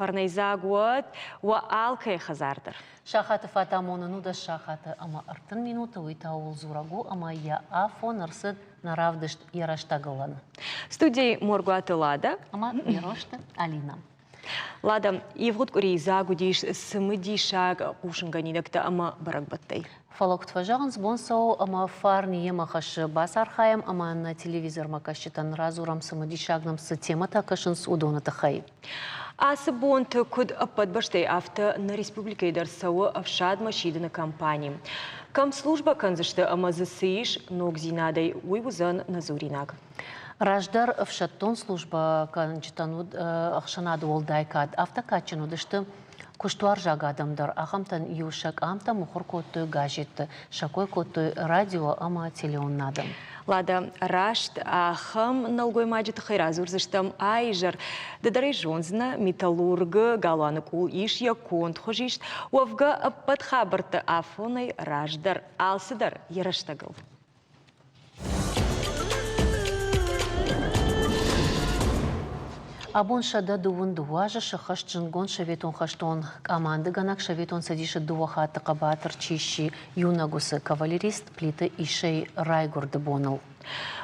Фӕрнӕйдзаг уӕд уӕ алкӕй хӕдзар дӕр. Сахаты фӕтамонын у дӕс сахаты ӕмӕ 30 минуты, уый та ууыл дзурӕг у, ӕмӕ йӕ афон ӕрцыд нӕ равдыст йӕ рӕстӕгылӕн. Студийы Моргуаты Лада ӕмӕ Берозты Алина. Лада, ивгъуыд къуырийы дзаг уыдис цымыдисаг хъусынгӕнинӕгтӕ ӕмӕ бӕрӕгбӕттӕй. Фӕлӕ куыд фӕзӕгъынц, бон цӕуы ӕмӕ фарн йемӕ хӕссы. Бацархайӕм ӕмӕ нӕ телевизормӕ кӕсджытӕн радзурӕм, цымыдисаг нӕм цы темӕтӕ кӕсынц, уыдоны тыххӕй. Ацы бонты куыд ӕппӕт бӕстӕйы, афтӕ нӕ республикӕйы дӕр цӕуы ӕфсадмӕ сидыны кампани. Кӕм службӕ кӕндзысты ӕмӕ дзы цы ис ногдзинадӕй, уый уыдзӕн нӕ дзуринаг. Раздӕр ӕфсӕддон службӕгӕнджытӕн уыд ӕхсӕнады уӕлдай кад. Афтӕ кадджын уыдысты куыстуарзаг адӕм дӕр. Ахӕмтӕн иу сӕ къамтӕ мыхуыр кодтой газетты, сӕ кой кодтой радио ӕмӕ телеуынынады. Лада, раст ахӕм нӕлгоймаджы тыххӕй радзурдзыстӕм а-изӕр. Ды дӕр ӕй зондзынӕ, металлургы галуаны къул ис йӕ конд хуызист. Уӕвгӕ, ӕппӕт хабӕртты афонӕй раздӕр алцыдӕр йӕ рӕстӕгыл. Абон 122 азы сӕххӕст зындгонд советон хӕстон къамандыгӕнӕг Советон Цӕдисы дыууӕ хатты хъӕбатыр чи сси, иунӕг уыцы кавалерист Плиты Иссӕйы райгуырды боныл.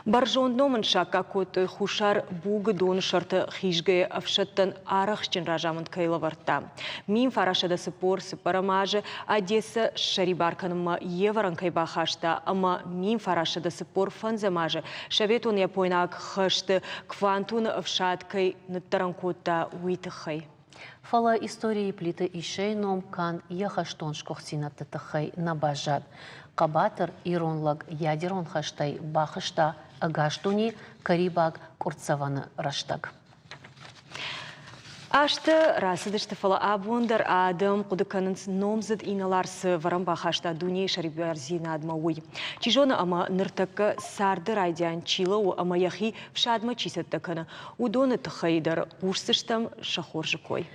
Бӕрзонд ном ын саккаг кодтой Хуссар Бугы доны сӕрты хизгӕйӕ ӕфсӕдтӕн арӕхстджын разамынд кӕй лӕвӕрдта. 1944 азы Одессӕ ссӕрибар кӕнынмӕ йе вӕрӕн кӕй бахаста ӕмӕ 1945 азы советон-япойнаг хӕсты Квантуны ӕфсад кӕй ныддӕрӕн кодта, уый тыххӕй. Фӕлӕ историйы Плиты Иссӕйы ном канд йӕ хӕстон сгуыхтдзинӕдты тыххӕй нӕ баззад. Хъӕбатыр ирон лӕг ядерон хӕстӕй бахызта ӕгас дуне Карибаг къуырццӕвӕны рӕстӕг. Азтӕ рацыдысты, фӕлӕ абон дӕр адӕм хъуыды кӕнынц, номдзыд инӕлар цы вӕрӕн бахаста дунейы сӕрибардзинадмӕ, уый. Чи зоны ӕмӕ ныртӕккӕ царды райдиан чи лӕууы ӕмӕ йӕхи фсадмӕ чи цӕттӕ кӕны, уыдоны тыххӕй дӕр хъусдзыстӕм сӕ хорзы кой.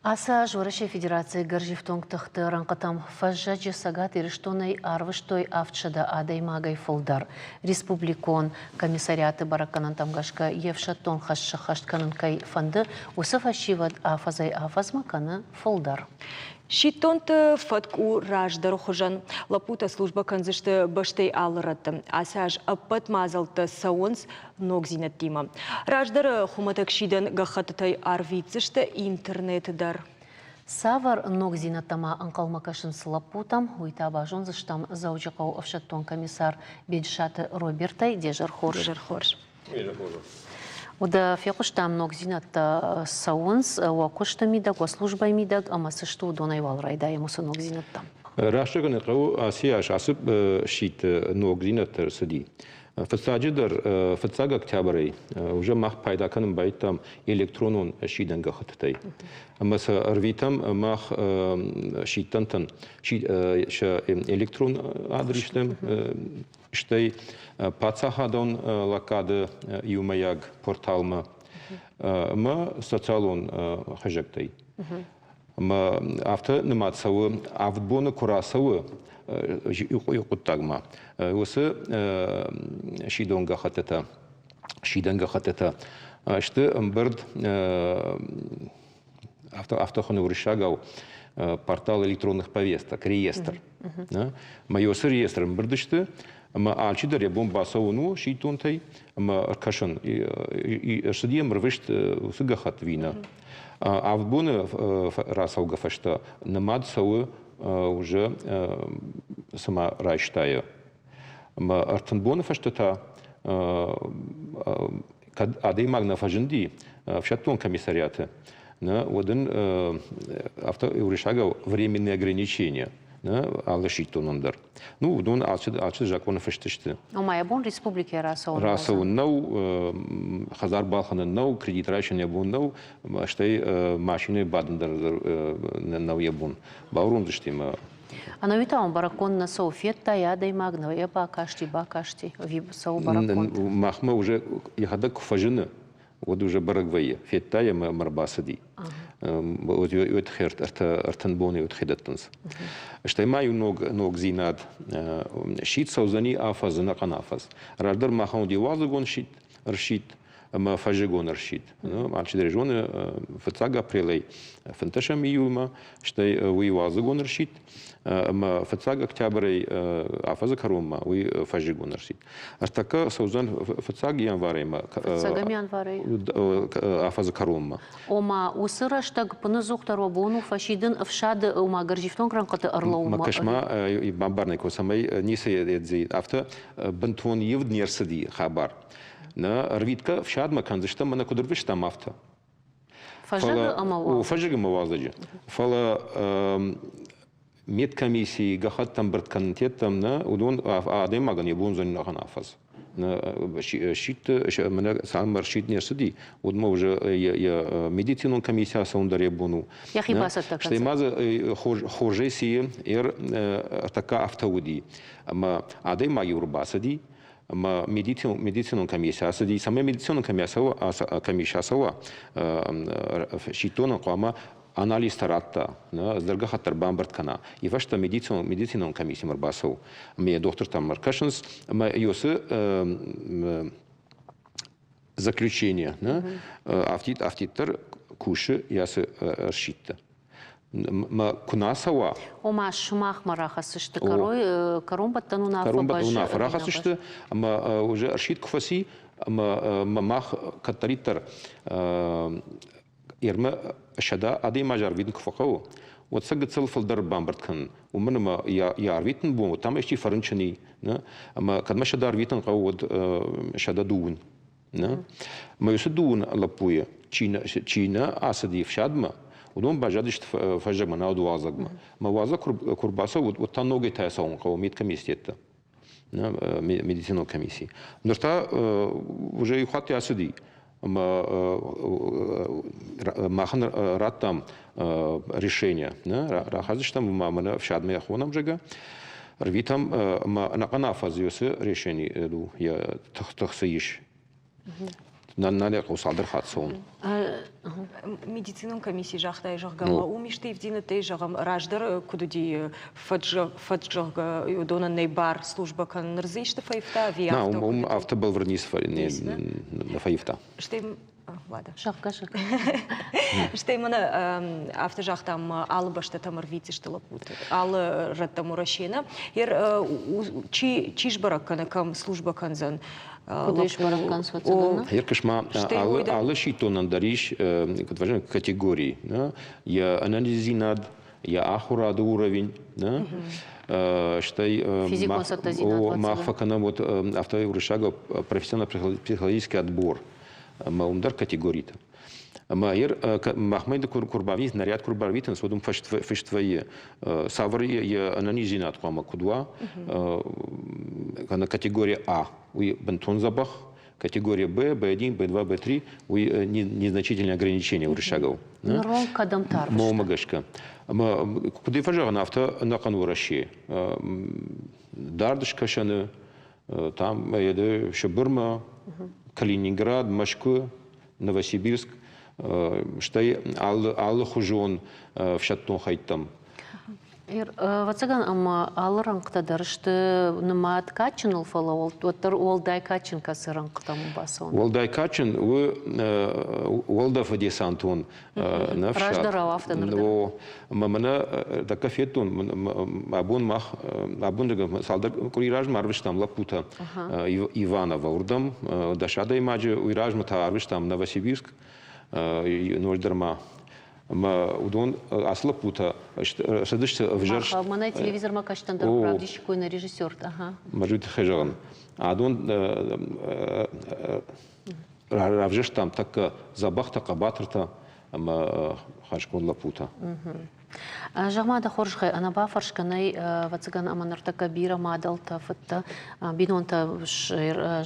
Ацы аз Уӕрӕсейы Федерацийы гӕрзифтонг тыхты рӕнхъытӕм фӕззӕджы Цӕгат Ирыстонӕй арвыстой 700 адӕймагӕй фылдӕр. Республикон комиссариаты бӕрӕггӕнӕнтӕм гӕсгӕ йе фсӕддон хӕс сӕххӕст кӕнын кӕй фӕнды, уыцы фӕсивӕд афӕдзӕй-афӕдзмӕ кӕны фылдӕр. Сидтонты фӕтк у раздӕры хуызӕн. Лӕппутӕ службӕ кӕндзысты бӕстӕйы алы рӕтты. Ацы аз ӕппӕт мадзӕлттӕ цӕуынц ногдзинӕдтимӕ. Раздӕры хуымӕтӕг сидӕн гӕххӕттытӕй ӕрвитдзысты интернеты дӕр. Цавӕр ногдзинӕдтӕ ма ӕнхъӕлмӕ кӕсынц лӕппутӕм, уый та базондзыстӕм Дзӕуджыхъӕуы ӕфсӕддон комиссар Беджызаты Робертӕй. Де зӕр хорз. Де зӕр хорз. Уӕдӕ фехъуыстам, ногдзинӕдтӕ цӕуынц уӕ куысты мидӕг, уӕ службӕйы мидӕг ӕмӕ цы сты, уыдонӕй уал райдайӕм уыцы ногдзинӕдтӕ. Рӕстӕг нӕ хъӕуы ацы аз ацы сидты ногдзинӕдтӕ рцыди. Фыццаджыдӕр, фыццаг октябрӕй уже мах пайда кӕнын байдыдтам электронон сидӕн гӕххӕттытӕй. Ӕмӕ сӕ ӕрвитӕм мах сидтӕнтӕн сӕ электрон адристӕм, стӕй паддзахадон лӕггады иумӕйаг порталмӕ ӕмӕ социалон хызӕгтӕй. Ӕмӕ афтӕ нымад цӕуы, авд боны куы рацӕуы иу хъуыддагмӕ, уыцы сидон гӕххӕттытӕ, сидӕн гӕххӕттытӕ сты ӕмбырд афтӕ хуыны уырыссагау портал электронных повесток, реестр. Мӕ уыцы реестр ӕмбырд сты, ӕмӕ алчидӕр йӕ бон бацӕуын у сидтонтӕй ӕмӕ ӕркӕсын, ӕрцыди йӕм ӕрвыст уыцы гӕххӕтт вина. Авд боны рацӕугӕ фӕстӕ нымад цӕуы уже цыма райста йӕ. Ӕмӕ 30 боны фӕстӕ та кӕд адӕймаг нӕ фӕзынди ӕфсӕддон комиссариаты, нӕ, уӕд ын афтӕ уырыссагау временные ограничения алы сидтонӕн дӕр. Ну, уыдон алцы закъоны фыст сты. Ома йӕ бон республикӕйы рацӕуын Рацӕуын нӕу, хӕдзар балхӕнын нӕу, кредит райсын йӕ бон нӕу, стӕй машинӕйы бадын дӕр нӕу йӕ бон. Бауромдзысты ӕмӕ Ӕнӕуи та уын бӕрӕггонд нӕ цӕуы, федта йӕ адӕймаг, нӕ йӕ бакасти, бакасти, ӕви цӕуы бӕрӕггонд? Махмӕ уже йӕхӕдӕг куы фӕзыны, уӕд уже бӕрӕг вӕййы, федта йӕ ӕмӕ ӕрбацыди. Ӕртын боны уыд дӕттынц. Стӕй ма иу ног ногдзинад сидт цӕудзӕни афӕдз, ӕнӕхъӕн афӕдз. Раздӕр махӕн уыди уалдзыгон сидт, ӕрсидт. ӕмӕ фӕззыгон ӕрсидт. Алчидӕр зоны, фыццаг апрелӕй 15 июлмӕ, стӕй уый уалдзыгон ӕрсидт, ӕмӕ фыццаг октябрӕй афӕдзы кӕронмӕ уый фӕззыгон ӕрсидт. Ӕртӕккӕ цӕудзӕн фыццаг январӕй Фыццагӕм январӕй? Афӕдзы кӕронмӕ. Ома, уыцы рӕстӕг пыныдзухдӕр уӕ бон у фӕсидын ӕфсады, ома гӕрзифтонг рӕнхъыты ӕрлӕууынмӕ? Мӕ кӕс-ма, бамбарнӕ код, цӕмӕй ницы афтӕ бынтон ивд не рцыди хабар. Нӕ ӕрвитгӕ ӕфсадмӕ кӕндзыстӕм, мӕнӕ куыд ӕрвыстам, афтӕ. Фӕззӕгы ӕмӕ уалдзӕджы. Фӕззӕгы ӕмӕ уалдзӕджы. Фӕлӕ медкомиссийы гӕххӕтт ӕмбырд кӕнын тедтам, нӕ, уыдон адӕймагӕн йӕ бон уыдзӕни ӕнӕхъӕн афӕдз. Сидт, мӕнӕ цалынмӕ ӕрсидт не рцыди, уӕдмӕ уже йӕ медицинон комисси ацӕуын дӕр йӕ бон у. Йӕхи бацӕттӕ кӕндзӕн. Стӕй ма дзы хорзӕй цы и, ӕртӕккӕ афтӕ уыди, ӕмӕ адӕймаг-иу ӕрбацыди, ӕмӕ медицинон комисси ацыди, цӕмӕй медицинон комисси ацӕуа, сидтонӕн хъуамӕ анализтӕ радта, ӕздӕр гӕххӕтт ӕрбамбырд кӕна. И фӕстӕ медицинон комиссимӕ ӕрбацӕуы, ӕмӕ йӕ дохтыртӕм ӕркӕсынц, ӕмӕ уыцы заключение, афтиддӕр кусы йӕ цы ӕрсидты. Куы нӕ ацӕуа. Ома сымахмӕ рахӕсдзысты кӕронбӕттӕн уынаффӕ. Кӕронбӕттӕн уынаффӕ рахӕсдзысты, ӕмӕ уже ӕрсидт куы фӕци, ӕмӕ мах кӕддӕриддӕр Ирмӕ 100 адӕймаджы арвитын куы фӕхъӕуы, уӕд сӕ гыццыл фылдӕр бамбырд кӕнын. Уымӕн ӕмӕ йӕ арвитын бон уӕд та ма исчи фӕрынчын и, ӕмӕ кӕдмӕ 100 арвитын хъӕуы, уӕд 102. Ӕмӕ уыцы дыууын лӕппуйы чи нӕ ацыди ӕфсадмӕ, уыдон баззадысты фӕззӕгмӕ, науӕд уалдзӕгмӕ. Ӕмӕ уалдзӕг куы рбацӕуы, уӕд та ногӕй та цӕуын хъӕуы медкомиссиӕтты, медицинон комисси. Ныр та уже иу хатт ацыди, ӕмӕ махӕн радтам решение. Рахӕцдзыстӕм ӕмӕ мӕнӕ ӕфсадмӕ хонӕм, зӕгъгӕ. Ӕрвитӕм ӕмӕ ӕнӕхъӕн афӕдз уыцы решени йӕ тых цы ис. Нӕ хъӕуы цалдӕр хатт цӕуын. Медицинон комисси загътай, зӕгъгӕ, уым исты ивдзинӕдтӕй, зӕгъӕм, раздӕр куыд уыди фӕд, зӕгъгӕ, уыдонӕн нӕй бар службӕ кӕнын, ныр дзы исты фӕивта ӕви афтӕ? Уым афтӕ бӕлвырд ницы нӕ фӕивта. Стӕй Зӕгъгӕ, Стӕй мӕнӕ афтӕ загътам, алы бӕстӕтӕм ӕрвитдзысты лӕппуты, алы рӕттӕм Уӕрӕсейы. Чи, чи сбӕрӕг кӕны, кӕм службӕ кӕндзӕн? Куыд ис бӕрӕг кӕнын? Еркыс ма алы сидтонӕн дӕр ис, куыд фӕзӕгъынц, категори. Йӕ ӕнӕниздзинад, йӕ ахуырады уровень, стӕй мах фӕкӕнӕм вот афтӕ уырыссагау профессионально-психологический отбор, ӕмӕ уым дӕр категоритӕ. Ӕмӕ ер махмӕ куы рбавитынц, наряд куы рбарвитынц, уӕд уым фыст вӕййы, цавӕр йӕ ӕнӕниздзинад хъуамӕ куыд уа, кӕнӕ категория А, уый бынтон дзӕбӕх, категория Б, Б1, Б2, Б3, уый незначительное ограничение уырыссагау. Ныронг кӕдӕм тарвысты? Момӕ гӕсгӕ. Ӕмӕ куыд фӕзӕгъын, афтӕ ӕнӕхъӕн Уӕрӕсе. Дард скӕсӕны, там Сыбырмӕ, Калининград, Мӕскуы, Новосибирск, стӕй алыхуызон ӕфсӕддон хӕйттӕм. Ӕвӕццӕгӕн, ӕмӕ алы рӕнхътӕ дӕр сты нымад кадджыныл, фӕлӕ уӕддӕр уӕлдай кадджын кӕцы рӕнхътӕм бацӕуын? Уӕлдай кадджын у уӕлдӕфы десантон нӕ фсад. Раздӕрау афтӕ ныр дӕр. Ӕмӕ мӕнӕ тӕккӕ федтон, абон мах, абон цалдӕр къуыри размӕ арвыстам лӕппутӕ Иваново уырдӕм, 10 адӕймаджы, уый размӕ та арвыстам Новосибирск, ноджыдӕр ма ӕмӕ уыдон ацы лӕппутӕ цыдысты ӕвзӕрст. Мӕнӕ телевизормӕ кастӕн дӕр равдисиккой нӕ режиссерт. Ага. Мӕ тыххӕй зӕгъын. Адон равзӕрстам тӕккӕ дзӕбӕхтӕ, хъӕбатыртӕ ӕмӕ хӕрзконд лӕппутӕ. Зӕгъ-ма, дӕ хорзӕхӕй, ӕнӕбафӕрсгӕ нӕй, ӕвӕццӕгӕн, ӕмӕ ныртӕккӕ бирӕ мадӕлтӕ, фыдтӕ, бинонтӕ,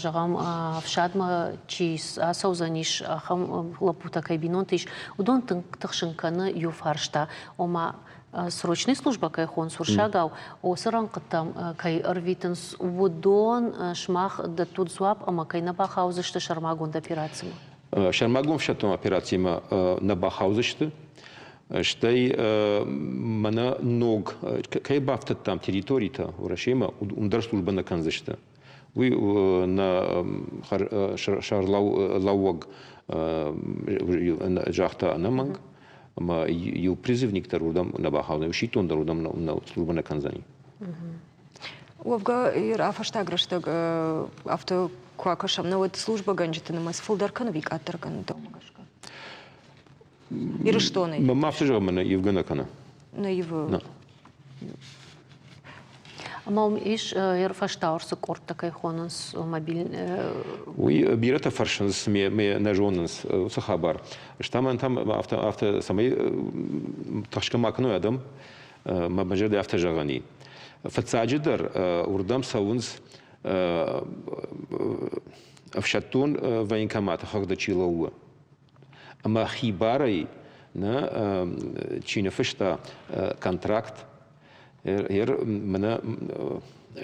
зӕгъӕм, ӕфсадмӕ чи ацӕудзӕнис, ахӕм лӕппутӕ кӕй бинонтӕ ис, уыдон тынг тыхсын кӕны иу фарста, ома срочный службӕ кӕй хонынц уырыссагау, уыцы рӕнхъытӕм кӕй ӕрвитынц, уыдон сымах дӕттут дзуапп ӕмӕ кӕй нӕ бахаудзысты сӕрмагонд операцимӕ? Сӕрмагонд ӕфсӕддон операцимӕ нӕ бахаудзысты. Стӕй мӕнӕ ног кӕй бафтыдтам территоритӕ Уӕрӕсемӕ, уым дӕр службӕ нӕ кӕндзысты. Уый нӕ сӕргълӕууӕг загъта ӕнӕмӕнг, ӕмӕ иу призывник дӕр уырдӕм нӕ бахаудзӕн, иу сидтон дӕр уырдӕм нӕ службӕ нӕ кӕндзӕни. Уӕвгӕ, фӕстаг рӕстӕг афтӕ куы акӕсӕм, нӕ уӕд службӕгӕнджыты нымӕц фылдӕр кӕны ӕви къаддӕр кӕны дӕумӕ гӕсгӕ? Ирыстонӕй. Мӕ афтӕ зӕгъын, мӕнӕ ивгӕ нӕ кӕны. Нӕ ивы. Нӕ. Ӕмӕ уым ис фӕстауӕрцы къордтӕ кӕй хонынц мобиль. Уый бирӕтӕ фӕрсынц, ме нӕ зонынц уыцы хабар. Стӕм там афтӕ, афтӕ цӕмӕй тыхсгӕ ма кӕной адӕм, мӕ мӕ зӕрдӕ афтӕ зӕгъӕн и. Фыццаджыдӕр уырдӕм цӕуынц ӕфсӕддон военкоматы хыгъды чи лӕууы, ӕмӕ хибарӕй нӕ чи ныффыста контракт, мӕнӕ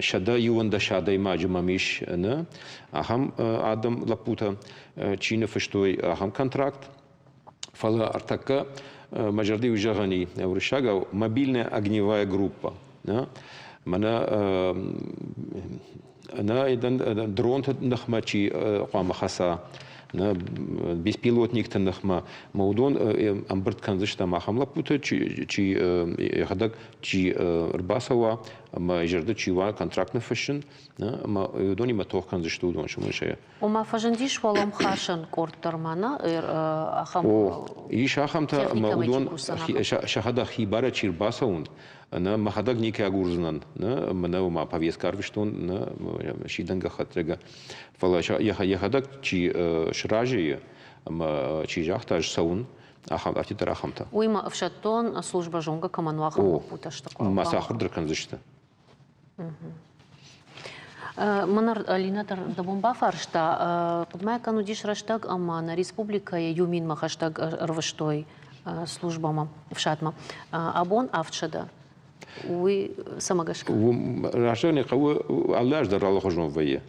111 адӕймаджы мӕм ис нӕ ахӕм адӕм лӕппутӕ чи ныффыстой ахӕм контракт, фӕлӕ ӕртӕккӕ мӕ зӕрды иу зӕгъӕн и уырыссагау мобильная огневая группа. Мӕнӕ нӕ дронты ныхмӕ чи хъуамӕ хӕца, нӕ беспилотникты ныхмӕ, мӕ уыдон ӕмбырд кӕндзыстӕм ахӕм лӕппуты, чи йӕхӕдӕг чи ӕрбацӕуа ӕмӕ зӕрды чи уа контракт ныффыссын, ӕмӕ уыдонимӕ тох кӕндзысты уыдон сымысӕй. Ома фӕзындис уӕлӕмхасӕн къорд дӕр ма нӕ ахӕм О, ис ахӕмтӕ, ӕмӕ уыдон сӕхӕдӕг хибарӕй чи рбацӕуынц, нӕ мӕхӕдӕг никӕй агурдзынӕн, нӕ мӕнӕ ма повестка арвыстон, нӕ сидӕн гӕххӕттӕгӕ. Фӕлӕ йӕхӕдӕг чи сразы и ӕмӕ чи загъта, ӕз цӕуын, ахӕм афтиддӕр ахӕмтӕ. Уый ма ӕфсӕддон службӕ зонгӕ кӕмӕн у, ахӕм лӕппутӕ сты. Ма сӕ ахуыр дӕр кӕндзысты. Мӕн Алинӕ дӕр дӕ бон бафарста, хъуыдымӕ кӕн уыдис рӕстӕг ӕмӕ нӕ республикӕйы иу минмӕ хӕстӕг ӕрвыстой службӕмӕ, ӕфсадмӕ. Абон 700. Уый цӕмӕ гӕсгӕ? Раздӕр не хъӕуы алы аз дӕр алыхуызон вӕййы.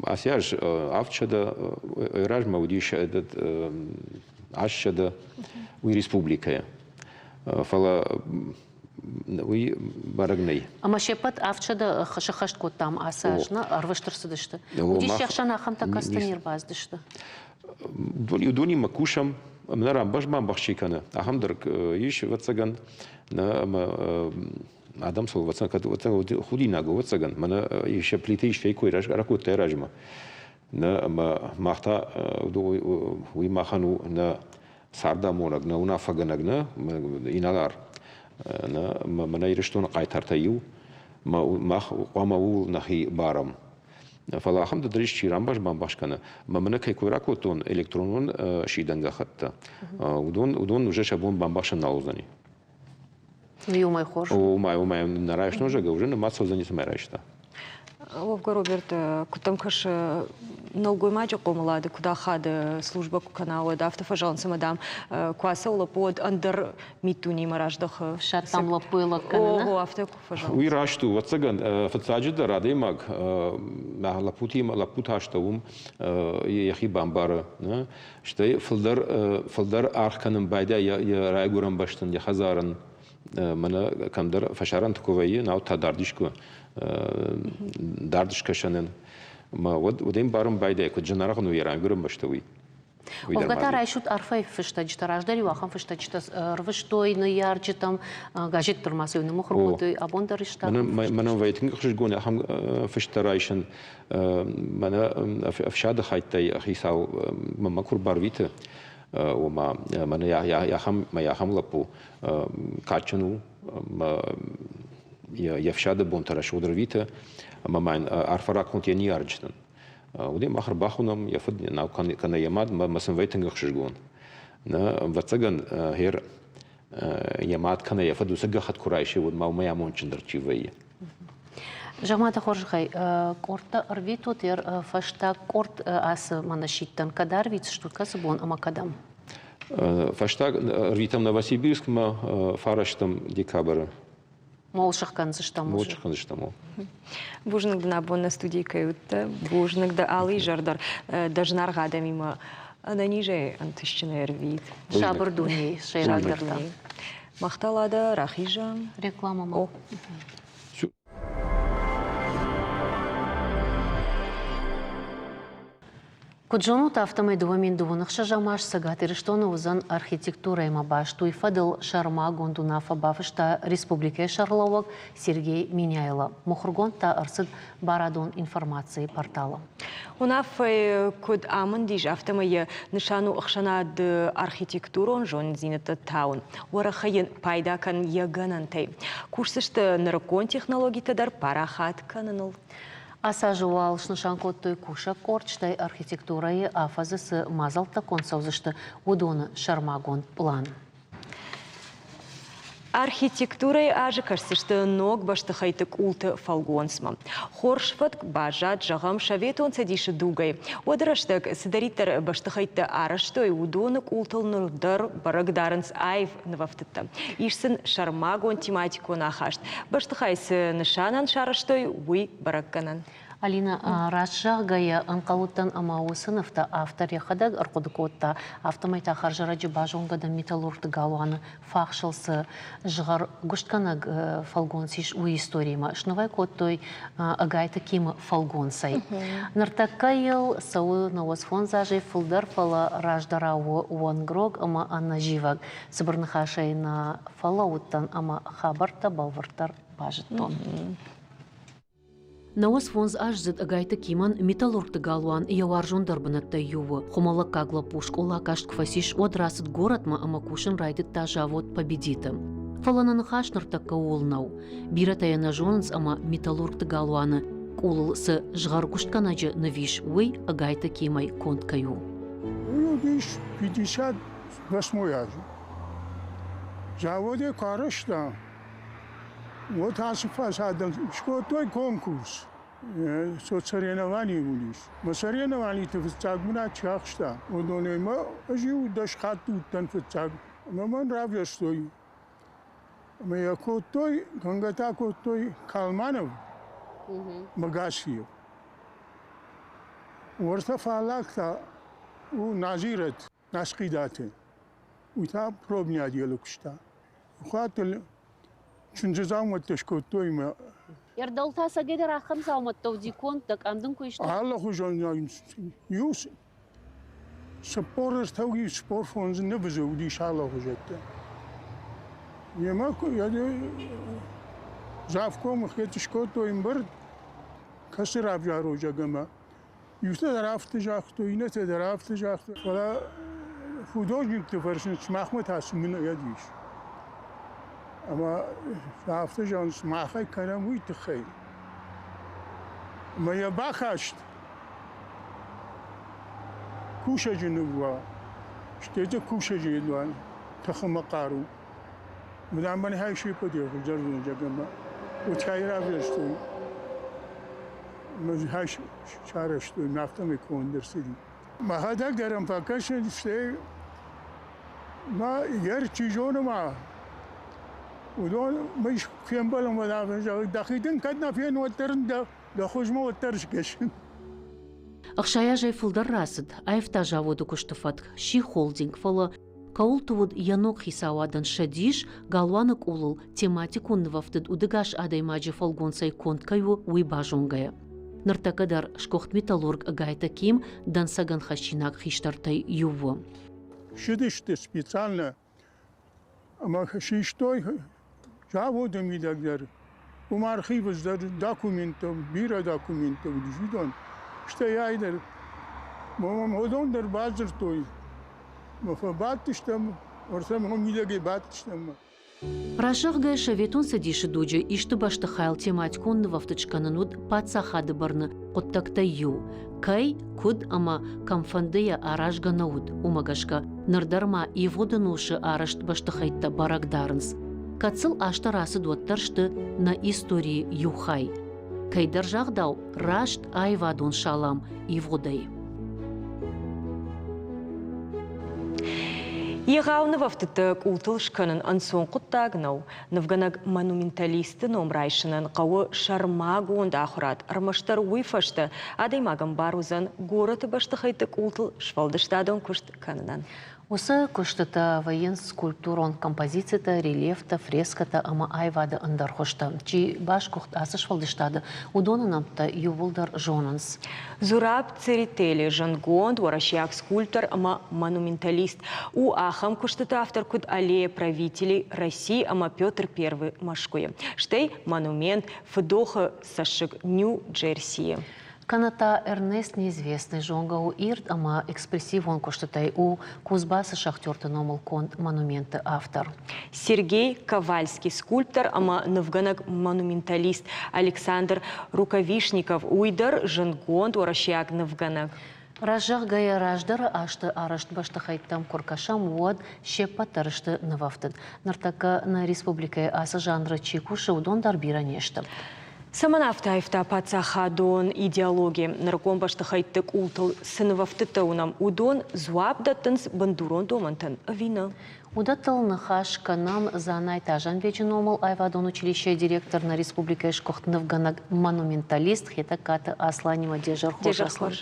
Ацы аз 700 размӕ уыдис 800 уый республикӕйы. Фӕлӕ уый бӕрӕг нӕй. Ӕмӕ се ппӕт 700 сыххӕст кодтам ацы аз, нӕ ӕрвыст ӕрцыдысты. Уыдис се хсӕн ахӕмтӕ, кӕцыты не рбацыдысты. Уыдонимӕ кусӕм, нӕ рамбӕхс чи кӕны, ахӕм дӕр ис, ӕвӕццӕгӕн, нӕ ӕмӕ адӕм сыл ӕвӕццӕгӕн худинаг ӕвӕццӕгӕн, мӕнӕ сӕ плиты ис фейкой ракодта размӕ. Нӕ ӕмӕ мах та уый махӕн у нӕ цардамонӕг, нӕ уынаффӕгӕнӕг нӕ, инӕлар, нӕ, мӕнӕ Ирыстоны хъайтартӕй иу, мах хъуамӕ ууыл нӕхи барӕм. Фӕлӕ ахӕм дӕр ис, чи рамбас-бамбас кӕны. Мӕ мӕнӕ кӕй кой ракодтон электронон сидӕн гӕххӕттӕ, уыдон, уыдон уже сӕ бон бамбӕхсын нал уыдзӕни. Уымӕй хорз. Уымӕй, уымӕй нӕ райстон, зӕгъгӕ, уже нымад цӕудзӕни, цӕмӕй райста. Уӕвгӕ, Роберт, куыд дӕм кӕсы, нӕлгоймаджы хъомылады куыд ахады службӕ куы кӕна, уӕд афтӕ фӕзӕгъынц, ӕмӕ, дам, куы ацӕуы лӕппу, уӕд ӕндӕр миддунемӕ раздӕхы. Ссардтам лӕппуйы лӕг кӕныны. О, афтӕ куы фӕзӕгъынц. Уый раст у, ӕвӕццӕгӕн, фыццаджыдӕр адӕймаг лӕппутимӕ лӕппутӕ астӕу уым йӕхи бамбары, стӕй фылдӕр, фылдӕр аргъ кӕнын байдайы йӕ райгуырӕн бӕстӕн, йӕ хӕдзарӕн, мӕнӕ кӕмдӕр фӕсарӕнты куы вӕййы, нау та дард искуы, дард скӕсӕнӕн. Ӕмӕ уӕд уӕд ӕмбарын байдайы, куыд зынаргъ ын у йӕ райгуырӕн бӕстӕ, уый. Уӕвгӕ та райсут арфӕйы фыстӕджытӕ. Раздӕр-иу ахӕм фыстӕджытӕ рвыстой ныййарджытӕм, газет дӕр ма сӕ ныммыхуыр кодтой, абон дӕр исты. Мӕнӕн вӕййы тынг ӕхсызгон ахӕм фыстӕ райсын. Мӕнӕ ӕфсады хӕйттӕй хицау мӕ куы рбарвиты, ома мӕнӕ ахӕм лӕппу кадджын у, йе фсады бонтӕ рӕсугъд ӕрвиты, ӕмӕ ма йын арфӕ ракӕнут йӕ ныййарджытӕн. Уыдон мах ӕрбахонӕм, йӕ фыд кӕнӕ йӕ мад, мӕ сын вӕййы тынг ӕхсызгон. Нӕ, ӕвӕццӕгӕн, гъер йӕ мад кӕнӕ йӕ фыд уыцы гӕххӕтт куы райсы, уӕд ма уымӕй амондджындӕр чи вӕййы. Зӕгъ-ма дӕ хорзӕхӕй, къордтӕ ӕрвитут, фӕстаг къорд ацы мӕнӕсидтӕн кӕд арвитдзыстут, кӕцы бон ӕмӕ кӕдӕм? Фӕстаг ӕрвитӕм Новосибирскмӕ фарӕстӕм декабры. Мол сыхгӕндзыстӕм. Мол сыхгӕндзыстӕм. Бузныг дын абон нӕ студийы кӕй уыдтӕ. Бузныг дӕ алы изӕр дӕр дӕ зынаргъ адӕмимӕ ӕнӕнизӕй ӕнтыстджынӕй ӕрвит. Сабыр дунейы сӕйрагдӕр та. Мах та Лада рахизӕм. Рекламӕмӕ. Куыд зонут, афтӕмӕй 2026 аз Цӕгат Ирыстоны уыдзӕн архитектурӕимӕ баст. Уый фӕдыл сӕрмагонд уынаффӕ бафыста республикӕйы сӕргълӕууӕг Сергей Меняйло. Мыхуыргонд та ӕрцыд барадон информацийы порталы. Уынаффӕйы куыд амынд ис, афтӕмӕй йӕ нысан у ӕхсӕнады архитектурон зонындзинӕдтӕ тауын, уӕрӕхӕй йын пайда кӕнын йӕ гӕнӕнтӕй. Кусдзысты нырыккон технологитӕ дӕр парахат кӕныныл. Ацы азы уал снысан кодтой кусӕг къорд, стӕй архитектурӕйы афӕдзы цы мадзӕлттӕ конд цӕудзысты, уыдоны сӕрмагонд пълан. Архитектурӕйы азы кӕсдзысты ног бӕстыхӕйтты къулты фӕлгонцмӕ. Хорз фӕтк баззад, зӕгъӕм, Советон Цӕдисы дугӕй. Уӕды рӕстӕг цыдӕриддӕр бӕстыхӕйттӕ арӕзтой, уыдоны къултыл ныр дӕр бӕрӕг дарынц аив нывӕфтыдтӕ. Ис сын сӕрмагонд тематикон ахаст. Бӕстыхай цы нысанӕн сарӕзтой, уый бӕрӕггӕнӕн. Алина, раст зӕгъгӕйӕ, ӕнхъӕл уыдтӕн ӕмӕ уыцы нывтӕ автор йӕхӕдӕг ӕрхъуыды кодта, афтӕмӕй та хӕрзӕрӕджы базонгӕ дӕн металлургты галуаны фахсыл цы згъӕргуыстгӕнӕг фӕлгонц ис, уый историимӕ. Снывӕй кодтой Ӕгайты Кимы фӕлгонцӕй. Ныртӕккӕ йыл цӕуы 95 азӕй фылдӕр, фӕлӕ раздӕрау у уӕнгрог ӕмӕ ӕнӕзивӕг. Цыбыр ныхасӕй нӕ фӕлӕууыдтӕн ӕмӕ хабӕрттӕ бӕлвырддӕр базыдтон. 95-аздзыд Ӕгайты Кимӕн металлургты галуан йӕ уарзондӕр бынӕттӕй иу у. Хуымӕллӕггаг лӕппу скъола каст куы фӕцис, уӕд рацыд горӕтмӕ ӕмӕ кусын райдыдта завод «Победит-ы». Фӕлӕ нӕ ныхас ныртӕккӕ ууыл нӕу. Бирӕтӕ йӕ нӕ зонынц ӕмӕ металлургты галуаны къулыл цы згъӕргуыстгӕнӕджы ныв ис, уый Ӕгайты Кимӕй конд кӕй у. Уый уыдис 58 азы. Заводӕй куы арӕзта, Вот ацы фасадӕн скодтой конкурс. Соцсоревнование уыдис. Мӕ соревнованиты фыццаг бынат чи ахста, уыдонӕй мӕ ӕз иу дӕс хатты уыдтӕн фыццаг. Ӕмӕ мӕн равзӕрстой. Ӕмӕ йӕ кодтой, кӕнгӕ та кодтой Калманов Магасиев. Уӕртӕ фаллаг та у Назирӕт. Наскъидаты. Уый та пробный отделы куыста. Хатт чындзы дзаумӕттӕ скодтой мӕ. Ердӕл та сӕгӕдӕр ахӕм дзаумӕттӕ уыди конд, дӕ къам дын куы истой? Алыхуызон иу 43 уыди, 45 нывы уыдис алыхуызӕттӕ. Йемӕ завкомы хет скодтой ӕмбырд, кӕцы равзарой ӕмӕ Иутӕ дӕр афтӕ загътой, иннӕтӕ дӕр афтӕ загътой, фӕлӕ художникты фӕрсынц, сымахмӕ та цы мынӕг ис? Ӕмӕ афтӕ зӕгъынц, махӕй кӕнӕм уый тыххӕй. Ӕмӕ йӕ бахаст кусӕджы ныв уа, стӕй дзы кусӕджы йедуан тых ӕмӕ хъару. Мадам Хайшипа хуыздӕр ӕмӕ уытӕй равзӕрстой сарӕзтой, афтӕмӕй конд ӕрцыди. Мӕхӕдӕг дӕр ӕм фӕкӕсын, стӕй ма йӕ чи зоны ма, уыдон мӕ фембӕлын уӕд зӕгъы, дӕхи дын кӕд нӕ фен, уӕддӕр ын дӕ хуызмӕ уӕддӕр скӕсын. 60 азӕй фылдӕр рацыд, аивта заводы куысты фӕтк, сси холдинг, фӕлӕ Кӕуылты уыд йӕ ног хицауадӕн сӕ дис, галуаны къулыл тематикон нывӕфтыд удӕгас адӕймаджы фӕлгонцӕй конд кӕй у, уый базонгӕйӕ. Ныртӕккӕ дӕр сгуыхт металлург Ӕгайты Ким дӕнцӕгӕн хӕссинаг хистӕртӕй иу у. Ссыдысты специально ӕмӕ систой заводы мидӕг дӕр. Уым архивы дӕр документтӕ, бирӕ документтӕ уыдис уыдон. Стӕй ай дӕр. Уыдон дӕр бадзырдтой. Мӕ фӕбадтыстӕм, ӕртӕ мидӕгӕй бадтыстӕм. Разӕгъгӕ Советон Цӕдисы дуджы исты бӕстыхайыл тематикон нывӕфтыд скӕнын уыд паддзахады бӕрны хъуыддӕгтӕй иу. Кӕй, куыд ӕмӕ кӕмфӕндыйӕ аразгӕ нӕ уыд, уымӕ гӕсгӕ ныр дӕр ма ивгъуыд ӕнусы арӕзт бӕстыхӕйттӕ бӕрӕг дарынц. Кӕд сыл азтӕ рацыд, уӕддӕр сты нӕ историйы иу хай. Кӕйдӕр загъдау, раст аивадон салам ивгъуыдӕй. Егъау нывӕфтыдтӕ къултыл скӕнын ӕнцон хъуыддаг нӕу. Нывгӕнӕг-монументалисты ном райсынӕн хъӕуы сӕрмагонд ахуырад. Ӕрмӕстдӕр уый фӕстӕ адӕймагӕн бар уыдзӕн горӕты бӕстыхӕйтты къултыл сфӕлдыстадон куыст кӕнынӕн. Уыцы куыстытӕ вӕййынц скульптурон композицитӕ, рельефтӕ, фрескӕтӕ ӕмӕ аивады ӕндӕр хуызтӕ. Чи басгуыхт ацы сфӕлдыстады, уыдоны нӕмттӕ иууылдӕр зонынц. Зураб Церетели зындгонд уӕрӕсейаг скульптор ӕмӕ монументалист у ахӕм куыстыты автор, куыд Аллея правителей России ӕмӕ Петр I Мӕскуыйы, стӕй монумент Фыдохы цӕссыг Нью-Джерсийы. Кӕнӕ та Эрнест Неизвестный зонгӕ у ирд ӕмӕ экспрессивон куыстытӕй у Кузбассы шахтерты номыл конд монументы автор. Сергей Ковальский скульптор ӕмӕ нывгӕнӕг-монументалист Александр Рукавишников, уый дӕр зындгонд уӕрӕсейаг нывгӕнӕг. Раззӕгъгӕйӕ раздӕры азты арӕзт бӕстыхӕйттӕм куы ркӕсӕм, уӕд се ппӕт дӕр сты нывӕфтыд. Ныртӕккӕ нӕ республикӕйы ацы жанры чи кусы, уыдон дӕр бирӕ не сты. Цӕмӕн афтӕ аивта паддзахадон идеологи? Нырыккон бӕстыхӕйтты къултыл цы нывӕфтыдтӕ уынӕм, уыдон дзуапп дӕттынц бындурон домӕнтӕн ӕви нӕ? Уыдӕттыл ныхас кӕнӕм Дзанайты Азанбеджы номыл аивадон училищейы директор, нӕ республикӕйы сгуыхт нывгӕнӕг-монументалист Хетӕгкаты Асланимӕ. Де зӕр хорз, Аслан.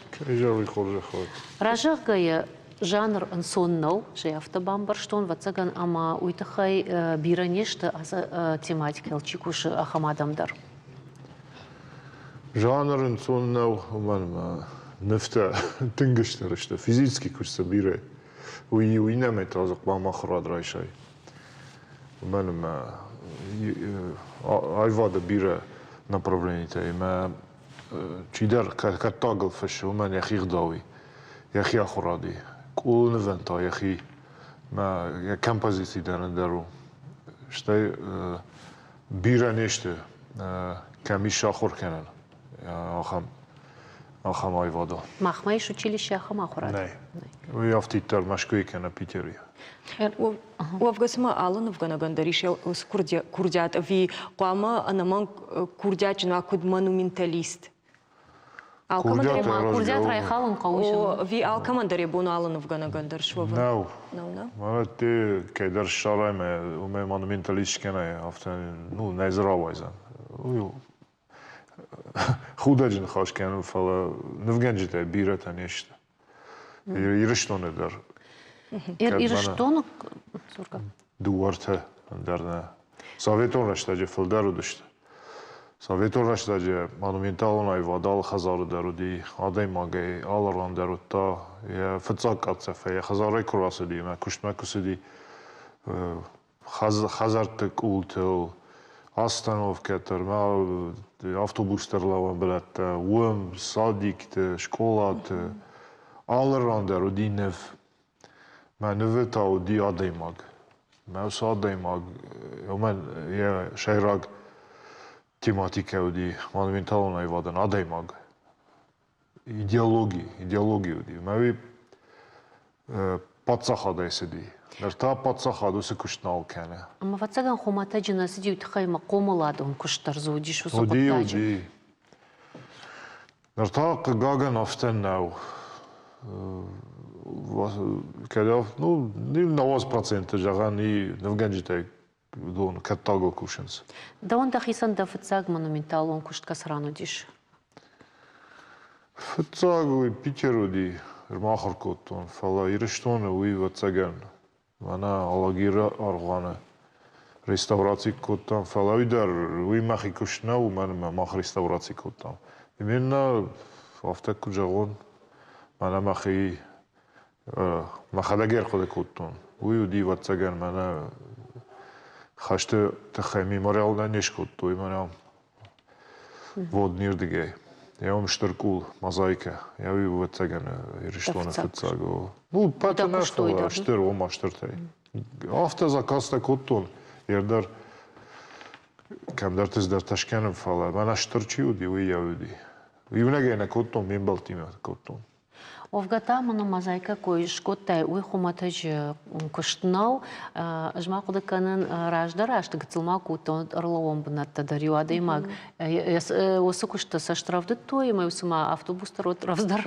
Разӕгъгӕйӕ, жанр ӕнцон нӕу, сӕ афтӕ бамбӕрстон, ӕвӕццӕгӕн, ӕмӕ уый тыххӕй бирӕ не сты ацы тематикӕйыл чи кусы, ахӕм адӕм дӕр. Жанр ӕнцон нӕу, уымӕн ӕмӕ нывтӕ тынг стыр сты, физически куыст сӕ бирӕ. Уый иу иннӕмӕй та дзы хъуамӕ ахуырад райсай. Уымӕн ӕмӕ аивады бирӕ направленитӕ ӕмӕ чидӕр кӕттагыл фыссы, уымӕн йӕхи гъдау и, йӕхи ахуырад и. Къулы нывӕн та йӕхи мӕ йӕ композици дӕр ӕндӕр у. Стӕй бирӕ не сты, кӕм ис сахуыр кӕнӕн, ахӕм ахӕм аивадыл. Махмӕ ис училище ахӕм ахуырад? Нӕй. Уый афтиддӕр Мӕскуыйы кӕнӕ Питеры. Уӕвгӕ цыма алы нывгӕнӕгӕн дӕр ис уыцы курдиат ӕви хъуамӕ ӕнӕмӕнг курдиатджын уа куыд монументалист? Курдиат райхалын хъӕуы. Ӕви алкӕмӕн дӕр йӕ бон алы нывгӕнӕгӕн дӕр суӕвын? Нӕу. Нӕу, нӕ? Мӕнӕ кӕйдӕр ссарай мӕ уымӕй монументалист скӕнай, афтӕ ну, нӕ дзы рауайдзӕн. Уый худӕджы ныхас кӕнын, фӕлӕ нывгӕнджытӕ бирӕтӕ не сты. Ирыстоны дӕр. Ирыстоны Дыууӕртӕ ӕндӕр нӕ. Советон рӕстӕджы фылдӕр уыдысты. Советон рӕстӕджы монументалон аивад алы хӕдзары дӕр уыди, адӕймагӕй алы ран дӕр уыдта йӕ фыццаг къахдзӕфӕй йӕ хӕдзарӕй куы рацыди ӕмӕ куыстмӕ куы цыди, хӕдзӕртты къултыл, остановкӕтӕ, автобусты ӕрлӕууӕн бынӕттӕ, уым, садикты, скъолаты, алы ран дӕр уыди ныв. Мӕ нывы та уыди адӕймаг. Мӕ уыцы адӕймаг, уымӕн йӕ сӕйраг тематикӕ уыди монументалон аивадӕн адӕймаг. Идеологи, идеологи уыди. Мӕ уый паддзахадӕй цыди. Ныр та паддзахад уыцы куыст нал кӕны. Ӕмӕ ӕвӕццӕгӕн хуымӕтӕджы нӕ цыди, уый тыххӕй ӕмӕ хъомыладон куыст дӕр дзы уыдис уыцы хъуыддаджы. Уыди, уыди. Ныр та, хъыгагӕн, афтӕ нӕу. Кӕд ну, 90% зӕгъӕн и нывгӕнджытӕй уыдон кӕттагыл кусынц. Дӕуӕн дӕхицӕн дӕ фыццаг монументалон куыст кӕцы ран уыдис? Фыццаг уый Питер уыди, ӕрмахуыр кодтон, фӕлӕ Ирыстоны уый, ӕвӕццӕгӕн, мӕнӕ Алагиры аргъуаны реставраци кодтам, фӕлӕ уый дӕр уый мӕхи куыст нӕу, уымӕн ӕмӕ мах реставраци кодтам. Именно афтӕ куыд зӕгъон, мӕнӕ мӕхи мӕхӕдӕг ӕрхъуыды кодтон. Уый уыди, ӕвӕццӕгӕн, мӕнӕ хӕсты тыххӕй мемориал нӕ не скодтой, мӕнӕ воднирдыгӕй. Йӕ уым стыр къул, мозаикӕ. Йӕ уый, ӕвӕццӕгӕн, Ирыстоны фыццаг. Ну, пӕтӕ нӕ, фӕлӕ стыр, ома стыртӕй. Афтӕ заказтӕ кодтон, ӕрдӕр кӕмдӕрты цыдӕртӕ скӕнын, фӕлӕ мӕнӕ стыр чи уыди, уый йӕ уыди. Иунӕгӕй нӕ кодтон, ме мбӕлттимӕ кодтон. Уӕвгӕ та мын мозаикӕ кой скодтай, уый хуымӕтӕджы куыст нӕу. Ӕз ма хъуыды кӕнын, раздӕр азты гыццыл ма куы уыдтӕн, ӕрлӕууӕн бынӕттӕ дӕр-иу адӕймаг уыцы куысты цӕст рӕвдыдтой, ӕмӕ-иу цыма автобусты рӕвдздӕр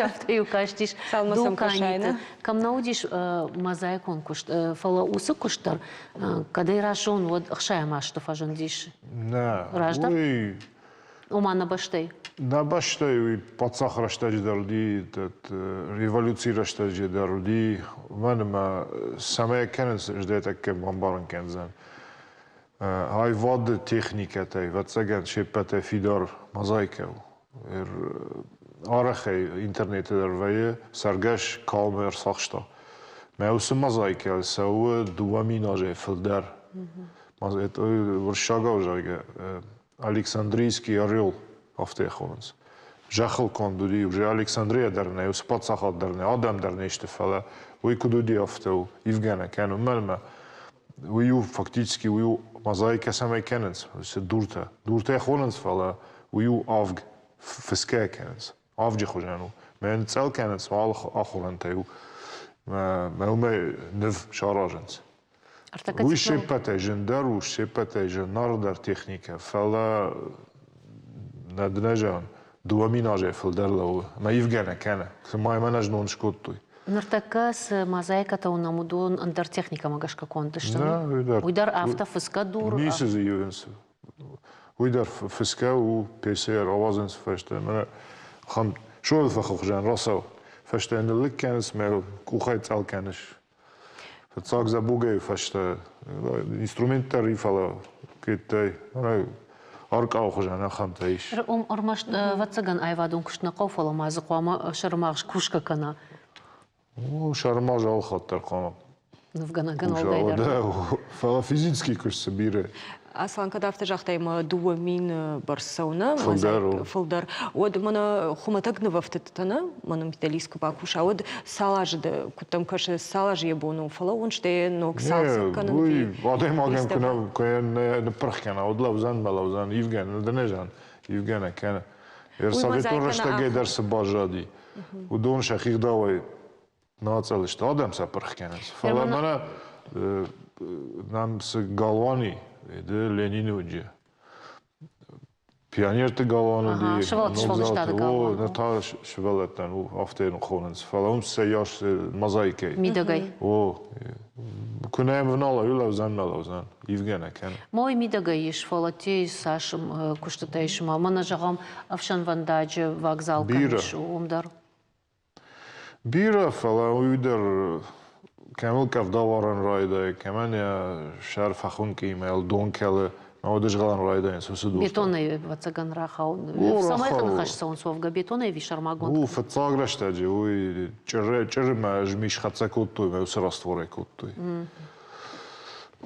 афтӕ-иу кастис дуканиты. Кӕм нӕ уыдис мозаикон куыст, фӕлӕ уыцы куыст дӕр кӕдӕй разон, уӕд ӕхсайӕм азты фӕзындис. Нӕ, Раздӕр? уый. Ома нӕ бӕстӕй? Нӕ бӕстӕй уый паддзахы рӕстӕджы дӕр уыди, революцийы рӕстӕджы дӕр уыди. Уымӕн ӕмӕ цӕмӕй кӕнынц, ӕз дӕ тӕккӕ бамбарын кӕндзӕн. Аивады техникӕтӕй, ӕвӕццӕгӕн, се ппӕтӕй фидар мозаикӕ у. Арӕхӕй интернеты дӕр вӕййы, цӕргӕс калмы ӕрцахста. Мӕ уыцы мозаикӕ цӕуы 2000 азӕй фылдӕр. Уырыссагау зӕгъгӕ, Александрийский орел афтӕ хонынц. Зӕххыл конд уыди, уже Александрия дӕр нӕ, уыцы паддзахад дӕр нӕ, адӕм дӕр не сты, фӕлӕ уый куыд уыди, афтӕ у. Ивгӕ нӕ кӕны, уымӕн ӕмӕ уый у фактически уый у мозаикӕ цӕмӕй кӕнынц, уыцы дуртӕ. Дуртӕ хонынц, фӕлӕ уый у авг, фысгӕ кӕнынц. Авджы хуызӕн у. Мӕн цъӕл кӕнынц алы ахорӕнтӕй у. Мӕ уымӕй ныв саразынц. Уый се ппӕтӕй зындӕр у, се ппӕтӕй зынаргъдӕр техникӕ, фӕлӕ нӕ дын зӕгъын, 2000 азӕй фылдӕр лӕууы ӕмӕ ивгӕ нӕ кӕны. Цыма йӕ мӕнӕ знон скодтой. Ныртӕккӕ цы мозаикӕтӕ уынӕм, уыдон ӕндӕр техникӕмӕ гӕсгӕ конд сты. Нӕ, уый дӕр. Уый дӕр афтӕ фысгӕ дур. Ницы дзы ивынц. Уый дӕр фысгӕ у, песӕ рауадзынц фӕстӕ. Мӕнӕ ахӕм сойылфыхы хуызӕн рацӕуы. Фӕстӕ ныллыг кӕнынц, мӕ къухӕй цъӕл кӕныс. Фыццаг дзӕбугӕй фӕстӕ инструмент дӕр и, фӕлӕ кӕддӕй аркъауы хуызӕн ахӕмтӕ ис. Ӕрмӕст, ӕвӕццӕгӕн, аивадон куыст нӕ хъӕуы, фӕлӕ ма дзы хъуамӕ сӕрымагъз кусгӕ кӕна. Сӕрымагъз алыхатт дӕр хъуамӕ Нывгӕнӕгӕн уӕлдайдӕр. Фӕлӕ физический куыст цы бирӕ. Аслан, кӕд афтӕ загътай, ӕмӕ 2000 бӕрц цӕуы нӕ? Фылдӕр у. Фылдӕр. Уӕд мӕнӕ хуымӕтӕг нывӕфтыдтӕ нӕ, монументалист куы бакуса, уӕд цал азы дӕ, куыд дӕм кӕсы, цал азы йӕ бон у фӕлӕууын, стӕй ног цалцӕг кӕнын? Уый адӕймагӕн куы нӕ куы нӕ ныппырх кӕна, уӕд лӕудзӕн мӕ лӕудзӕн, ивгӕ нӕ зӕн, ивгӕ нӕ кӕны. Советон рӕстӕгӕй дӕр цы баззади, уыдон сӕхи гъдауӕй нацъӕл сты, адӕм сӕ пырх кӕнынц. Фӕлӕ мӕнӕ нӕм цы галуан и, ды Ленины уынджы, Пионерты галуан уыди, сфӕлдыстады галуан. Ныр та сывӕллӕттӕн у, афтӕ йын хонынц. Фӕлӕ уым сӕ йас мозаикӕй. Мидӕгӕй. О, куы нӕ йӕм внала, уый лӕудзӕн, нӕ лӕудзӕн. Ивгӕ нӕ кӕны. Мой мидӕгӕй ис, фӕлӕ те цас куыстытӕ ис ма. Мӕнӕ зӕгъӕм, ӕфсӕнвӕндаджы вокзал кӕм ис, уым дӕр. Бирӕ, фӕлӕ уый дӕр кӕмыл къӕвдауарӕн райдайы, кӕмӕн йӕ сӕр фӕхуынкъ и, мӕ йыл дон кӕлы, мӕ удызгъӕлӕн райдайынц уыцы дуртӕ. Бетонӕй, ӕвӕццӕгӕн, рахауын. Цӕмӕй ныхас цӕуынц уӕвгӕ бетонӕй ӕви сӕрмагонд? У, фыццаг рӕстӕджы уый чъыры, чъырымӕ змис хӕццӕ кодтой мӕ уыцы растворӕй кодтой.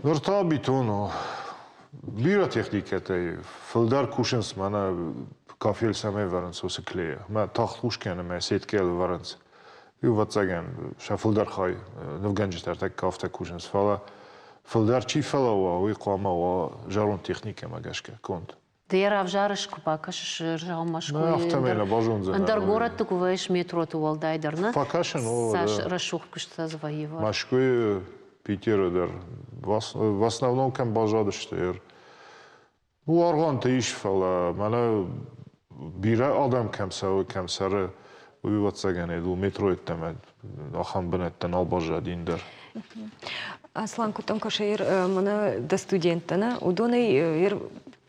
Ныр та бетон у. Бирӕ техникӕтӕй фылдӕр кусынц мӕнӕ кафель цӕмӕй вӕрынц, уыцы клейӕ. Мӕ тагъд хус кӕны, мӕ сеткӕйыл вӕрынц. Ӕвӕццӕгӕн, сӕ фылдӕр хай нывгӕнджытӕ ӕртӕккӕ афтӕ кусынц, фӕлӕ фылдӕр чи фӕлӕууа, уый хъуамӕ уа зӕронд техникӕмӕ гӕсгӕ конд. Ды йӕ равзарыс, куы бакӕсыс, зӕгъӕм, Мӕскуыйы Афтӕмӕй нӕ базондзынӕ. Ӕндӕр горӕтты куы вӕййыс метроты уӕлдайдӕр, нӕ? Фӕкӕсын, о. Цас рӕсугъд куыстытӕ дзы вӕййы. Мӕскуыйы Питеры дӕр в основном кӕм баззадысты, ну, аргъуантӕ ис, фӕлӕ мӕнӕ бирӕ адӕм кӕм цӕуы, кӕм цӕры, уый ӕвӕццӕгӕн у метро йеддӕмӕ ахӕм бынӕттӕ нал баззади ӕндӕр. Аслан, куыд дӕм кӕсы, мӕнӕ дӕ студенттӕ, нӕ, уыдонӕй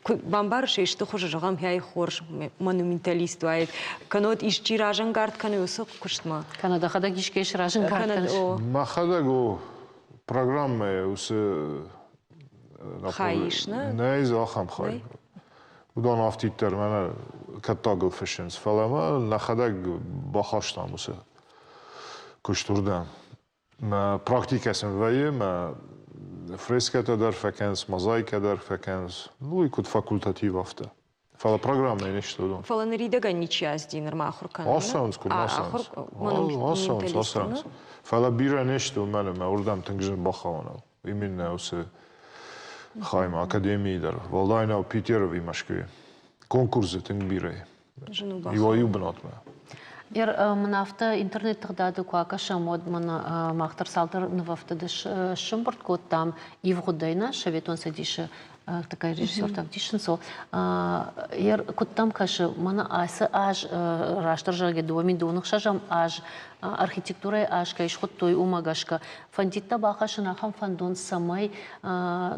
куы бамбарыс исты хуызы, зӕгъӕм, хӕй хорз монументалист уаид, кӕнӕ исчи разӕнгард кӕны уыцы куыстмӕ? Кӕнӕ дӕхӕдӕг искӕй сразӕнгард кӕныс? Мӕхӕдӕг у программӕйы уыцы хай ис, нӕ? Нӕй дзы ахӕм хай. Уыдон афтиддӕр мӕнӕ кӕттагыл фыссынц, фӕлӕ мӕ нӕхӕдӕг бахастам уыцы куыст уырдӕм. Мӕ практикӕ сын вӕййы, мӕ фрескӕтӕ дӕр фӕкӕнынц, мозаикӕ дӕр фӕкӕнынц. Ну, и куыд факультатив, афтӕ. Фӕлӕ программӕйы не сты уыдон. Фӕлӕ ныридӕгӕн ничи азди нырма ахуыр кӕнын. Ацӕуынц, куыд ма ацӕуынц. Ацӕуынц, ацӕуынц. Фӕлӕ бирӕ не сты, уымӕн ӕмӕ уырдӕм тынг зын бахауӕн у. Именно уыцы хаймӕ, академийы дӕр. Уӕлдай нӕу Питеры ӕви Мӕскуыйы. Конкурс дзы тынг бирӕ и. Зын у Иуӕй-иу бынатмӕ. Ер мын афтӕ интернет тыгъдады куы акӕсӕм, уӕд мын мах дӕр цалдӕр нывӕфтыды сӕмбырд кодтам ивгъуыдӕй нӕ Советон Цӕдисы. Такая режиссертӕ ӕвдисынц. Куыд дӕм кӕсы, мӕнӕ ацы аз, растдӕр зӕгъгӕ, 2026 аз архитектурӕйы аз кӕй схуыдтой, уымӕ гӕсгӕ фӕндидтӕ бахӕссын ахӕм фӕндон, цӕмӕй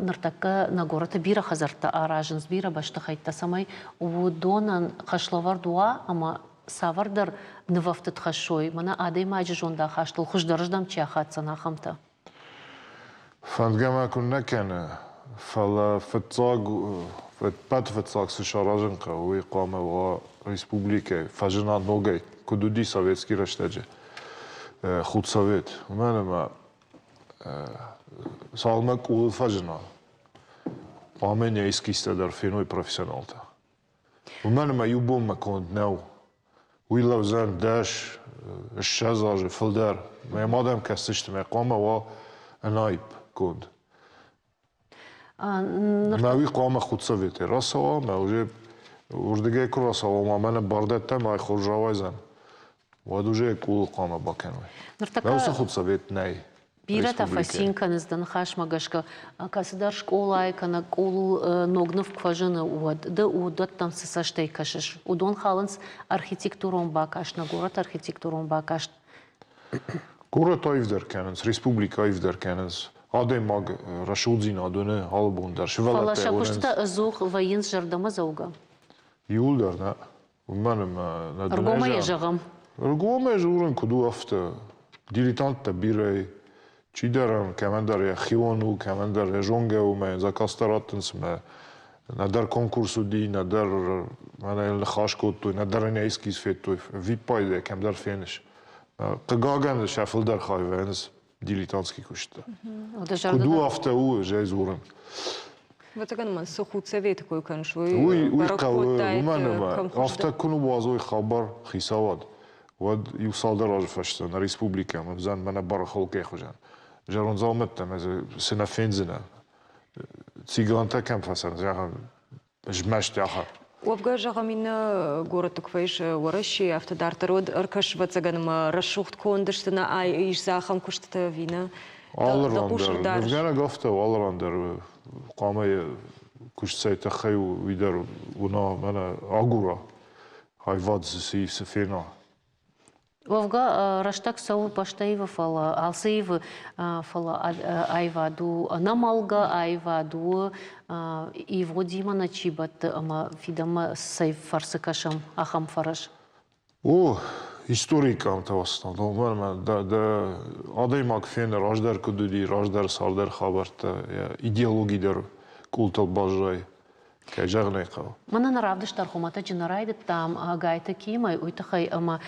ныртӕккӕ нӕ горӕты бирӕ хӕдзӕрттӕ аразынц, бирӕ бӕстыхӕйттӕ, цӕмӕй уыдонӕн хӕслӕвӕрд уа ӕмӕ цавӕрдӕр нывӕфтыд хӕссой, мӕнӕ адӕймаджы зондахастыл хуыздӕрыздӕм чи ахаддзӕн, ахӕмтӕ. Фӕндгӕ мӕ куыннӕ кӕны, фӕлӕ фыццаг, ӕппӕты фыццаг цы саразын хъӕуы, уый хъуамӕ уа республикӕйы, фӕзына ногӕй, куыд уыди советский рӕстӕджы худсовет. Уымӕн ӕмӕ цалынмӕ къулыл фӕзына, хъуамӕ нӕ эскизтӕ дӕр феной профессионалтӕ. Уымӕн ӕмӕ иу бонмӕ конд нӕу. Уый лӕудзӕн 10, 20 азы фылдӕр. Мӕ адӕм кӕсдзысты, мӕ хъуамӕ уа ӕнаипп конд. Мӕ уый хъуамӕ худсоветӕй рацӕуа, мӕ уже уырдыгӕй куы рацӕуа, ма мӕнӕ бар дӕттӕм, ай хорз рауайдзӕн. Уӕд уже къулы хъуамӕ бакӕной. Мӕ уыцы худсовет нӕй. Бирӕтӕ фӕцин кӕнынц дӕ ныхасмӕ гӕсгӕ, кӕцыдӕр скъолайы кӕнӕ къулыл ног ныв куы фӕзыны, уӕд ды уыдӕттӕм цы цӕстӕй кӕсыс? Уыдон халынц архитектурон бакаст, нӕ горӕты архитектурон бакаст. Горӕт аивдӕр кӕнынц, республикӕ аивдӕр кӕнынц. Адӕймаг рӕсугъддзинад уыны алы бон дӕр. Сывӕллӕттӕ Фӕлӕ сӕ куыстытӕ ӕдзух вӕййынц зӕрдӕмӕдзӕугӕ. Иууылдӕр нӕ. Уымӕн ӕмӕ нӕ Ӕргомӕй йӕ зӕгъӕм. Ӕргомӕй дзурын куыд у, афтӕ. Дилетанттӕ бирӕ и. Чидӕр ӕм кӕмӕндӕр йӕ хион у, кӕмӕндӕр йӕ зонгӕ у, мӕ йын заказтӕ раттынц, мӕ нӕдӕр конкурс уыди, нӕдӕр мӕнӕ йыл ныхас кодтой, нӕдӕр ын йӕ эскиз федтой. Виппайды йӕ кӕмдӕр феныс. Хъыгагӕн, сӕ фылдӕр хай вӕййынц дилетантский куысттӕ. Куыд у, афтӕ у, ӕз ӕй дзурын. Ӕвӕццӕгӕн ма цы худсоветы кой кӕныс, уый уый хъӕуы, уымӕн ӕмӕ афтӕ куы ныууадзой хабар хицауад, уӕд иу цалдӕр азы фӕстӕ нӕ республикӕмӕ уыдзӕн мӕнӕ барахолкӕйы хуызӕн. Зӕронд дзаумӕттӕ ӕмӕ дзы цы нӕ фендзынӕ. Цигантӕ кӕм фӕцӕрынц, ахӕм змӕст ахӕм. Уӕвгӕ, зӕгъӕм, иннӕ горӕтты куы фӕис Уӕрӕсейы, афтӕ дарддӕр уӕд ӕркӕс, ӕвӕццӕгӕн, ӕмӕ рӕсугъд конд сты, нӕ ис дзы ахӕм куыстытӕ ӕви нӕ? Алы ран дӕр. Нывгӕнӕг афтӕ у, алы ран дӕр хъуамӕ йӕ куыст цӕй тыххӕй у, уый дӕр уына, мӕнӕ агура, аивад дзы цы, цы фена. Уӕвгӕ, рӕстӕг цӕуы, бӕстӕ ивы, фӕлӕ алцы ивы, фӕлӕ аивад у ӕнӕмӕлгӕ, аивад у ивгъуыдимӕ нӕ чи бӕтты ӕмӕ фидӕнмӕ цӕй фӕрцы кӕсӕм, ахӕм фӕрӕз. О, историйы къамтӕ основном, уымӕн ӕмӕ дӕ адӕймаг фены, раздӕр куыд уыди, раздӕр цалдӕр хабӕрттӕ, йӕ идеологи дӕр къултыл баззайы. Кӕй зӕгъын ӕй хъӕуы. Мӕнӕ нӕ равдыст дӕр хуымӕтӕджы нӕ райдыдтам Гайты Кимӕй, уый тыххӕй ӕмӕ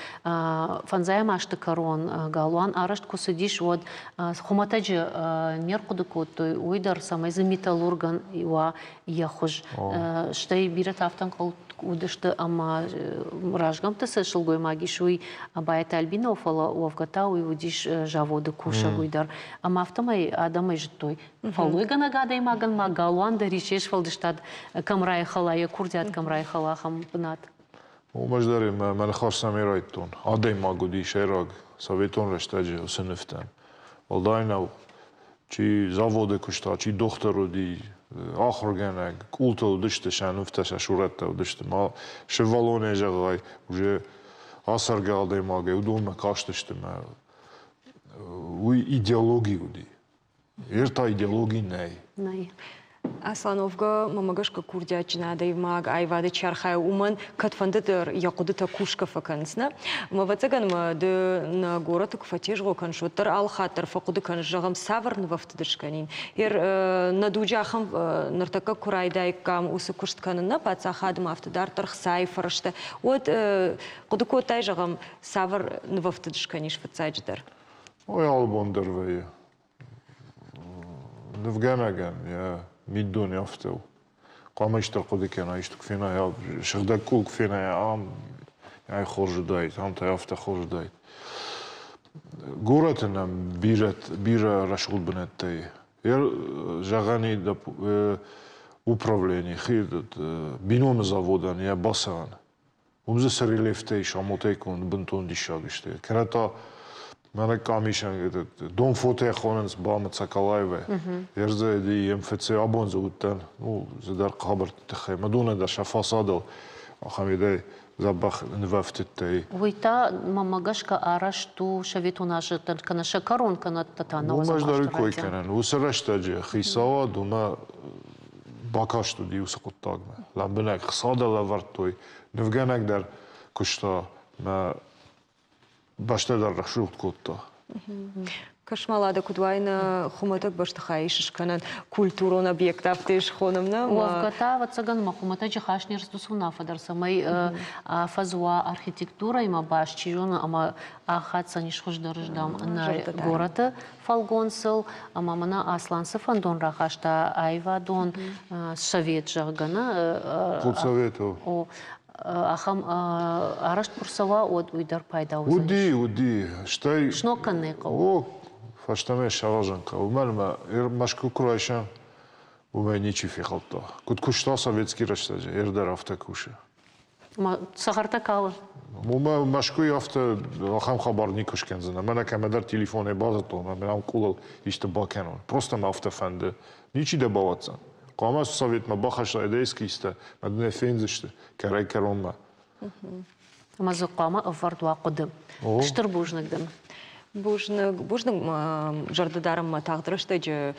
фӕндзайӕм азты кӕрон галуан арӕзт куы цыдис, уӕд хуымӕтӕджы не рхъуыды кодтой уый дӕр, цӕмӕй дзы металлургӕн уа йӕ хуыз. Стӕй бирӕтӕ афтӕ ӕнхъӕл уыдысты ӕмӕ разгӕмтты цы сылгоймаг ис, уый Абайты Альбина у, фӕлӕ уӕвгӕ та уый уыдис заводы кусӕг уый дӕр. Ӕмӕ афтӕмӕй адӕмӕй зыдтой, Фӕллойгӕнӕг адӕймагӕн ма галуан дӕр ис йе сфӕлдыстад кӕм райхӕла, йӕ курдиат кӕм райхӕла, ахӕм бынат. Уымӕ дӕр мӕ ныхас цӕмӕй райдтон. Адӕймаг уыди сӕйраг советон рӕстӕджы уыцы нывтӕн. Уӕлдай нӕу, чи заводы куыста, чи дохтыр уыди, ахуыргӕнӕг, къултыл уыдысты сӕ нывтӕ, сӕ сурӕттӕ уыдысты. Ма сывӕллонӕй зӕгъай, уже ацӕргӕ адӕймагӕй уыдонмӕ кастысты мӕ уый идеологи уыди. Ер та идеологи нӕй. Нӕй. Аслановга, мӕмӕ гӕсгӕ курдиатджын адӕймаг аивады чи архайы, уымӕн кӕдфӕнды дӕр йӕ хъуыдытӕ кусгӕ фӕкӕнынц, нӕ? Ӕмӕ ӕвӕццӕгӕн мӕ ды нӕ горӕты куы фӕтезгъо кӕныс, уӕддӕр алы хатт дӕр фӕхъуыды кӕныс, зӕгъӕм, цавӕр нывӕфтыд скӕнин. Ер нӕ дуджы ахӕм ныртӕккӕ куы райдаиккам уыцы куыст кӕнын нӕ паддзахадмӕ, афтӕ дарддӕр хцайы фӕрӕзтӕ, уӕд хъуыды кодтай, зӕгъӕм, цавӕр нывӕфтыд скӕнис фыццаджыдӕр? Ой, алы бон дӕр вӕййы. Нывгӕнӕгӕн йӕ миддуне афтӕ у. Хъуамӕ исты ӕрхъуыды кӕна, исты куы фена, сыгъдӕг къул куы фена, ам ай хорз уыдаид, ам та афтӕ хорз уыдаид. Горӕты нӕм бирӕ, бирӕ рӕсугъд бынӕттӕ и. Зӕгъӕн и, управлени, биноны заводӕн йӕ бацӕуӕн. Уым дзы цы рельефтӕ ис, амотӕй конд бынтон диссаг сты. Кӕнӕ та. Мӕнӕ къамисӕн дон фотӕ хонынц Бамы Цакалаевӕ. Ердзӕ МФЦ абон дзы уыдтӕн, ну, цыдӕр хабӕртты тыххӕй. Мадонна дӕр сӕ фасадыл ахӕм едӕй дзӕбӕх нывӕфтыдтӕй. Уый та, мӕнмӕ гӕсгӕ, арӕзт у советон азты кӕнӕ сӕ кӕрон, кӕнӕ та Уымӕ ӕз дӕр кой кӕнын. Уыцы рӕстӕджы хицауад уымӕ бакаст уыди уыцы хъуыддагмӕ. Лӕмбынӕг хца дӕр лӕвӕрдтой, нывгӕнӕг дӕр куыста мӕ бӕстӕ дӕр рӕсугъд кодта. Кӕсмалада куыд уай нӕ хуымӕтӕг бӕстыхай ис скӕнӕн культурон объект афтӕ схонӕм нӕ? Уӕвгӕ та, ӕвӕццӕгӕн, мӕ хуымӕтӕджы хӕс не рцыд уыцы уынаффӕ дӕр, цӕмӕй афӕдз уа архитектурӕимӕ баст, чи зоны, ӕмӕ ахӕцӕн ис хуыздӕрыздӕм нӕ горӕты фӕлгонцыл. Ӕмӕ мӕнӕ Аслан цы фӕндон рахаста аивадон совет, зӕгъгӕ, нӕ? Худсовет, о. Ахӕм арӕзт куы рцӕуа, уӕд уый дӕр пайда уыдзӕнис. Уыди, уыди. Стӕй Сног кӕнын хъӕуы. О, фӕстӕмӕ саразын хъӕуы. Уымӕн ӕмӕ Мӕскуы куы райсӕм, уымӕй ничи фехӕлдта. Куыд куыста советский рӕстӕджы, ӕр дӕр афтӕ кусы. Ӕмӕ цӕхӕртӕ калы. Уымӕ Мӕскуыйы афтӕ ахӕм хабар никуы скӕндзынӕ. Мӕнӕ кӕмӕдӕр телефонӕй базыдтон ӕмӕ ам къулыл исты бакӕнон. Просто мӕ афтӕ фӕнды. Ничи дӕ бауадздзӕн. Хъуамӕ советмӕ бахӕссай дӕ эскизтӕ, мӕ дын ӕй фендзысты кӕрӕй-кӕронмӕ. Ӕмӕ дзы хъуамӕ ӕвӕрд уа хъуыды. Стыр бузныг дын. Бузныг, бузныг зӕрдӕдарынмӕ тагъд рӕстӕджы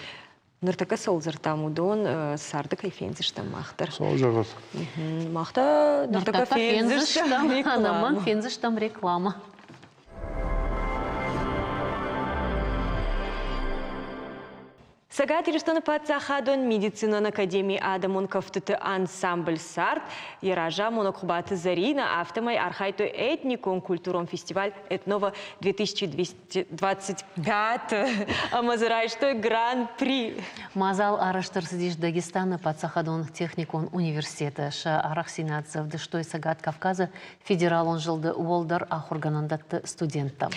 ныртӕккӕ цӕуыл дзырдтам, уыдон царды кӕй фендзыстӕм мах дӕр. Цӕуыл зӕгъут? Мах та ныртӕккӕ фендзыстӕм рекламӕ. Фендзыстӕм рекламӕ. Цӕгат Ирыстоны паддзахадон медицинон академийы адӕмон кӕфтыты ансамбль «Цард» йӕ разамонӕг Хуыбаты Зӕринӕ, афтӕмӕй архайдтой этникон культурон фестиваль «Этнова-2025» ӕмӕ дзы райстой гран-при. Мадзал арӕзт ӕрцыдис Дагестаны паддзахадон техникон университеты. Сӕ арӕхстдзинад дзы ӕвдыстой Цӕгат Кавказы федералон зылды уӕлдӕр ахуыргӕнӕндӕтты студенттӕ.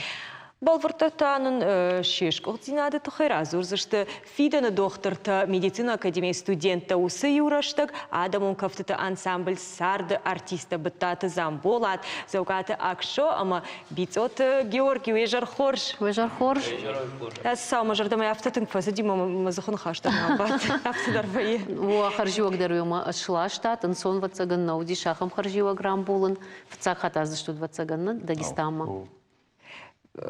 Бӕлвырддӕр та нын се сгуыхтдзинады тыххӕй радзурдзысты фидӕны дохтыртӕ, медицинон академийы студенттӕ уыцы иу рӕстӕг адӕмон кӕфтыты ансамбль «Царды» артисттӕ Быдтаты Дзамболат, Дзӕугаты Аксо ӕмӕ Бицъоты Георги. Уе зӕр хорз! Уе зӕр хорз! Ӕз сау мӕ зӕрдӕмӕ афтӕ тынг фӕцыди, мӕ мӕ дзыхы ныхас дӕр нал бадт. Афтӕ дӕр вӕййы. Уӕ хӕрзиуӕг дӕр уемӕ сластат, ӕнцонвӕццӕгӕн нӕ уыдис ахӕм хӕрзиуӕг рамбулын. Фыццаг хатт аздзыстут, ӕвӕццӕгӕн, Дагестанмӕ.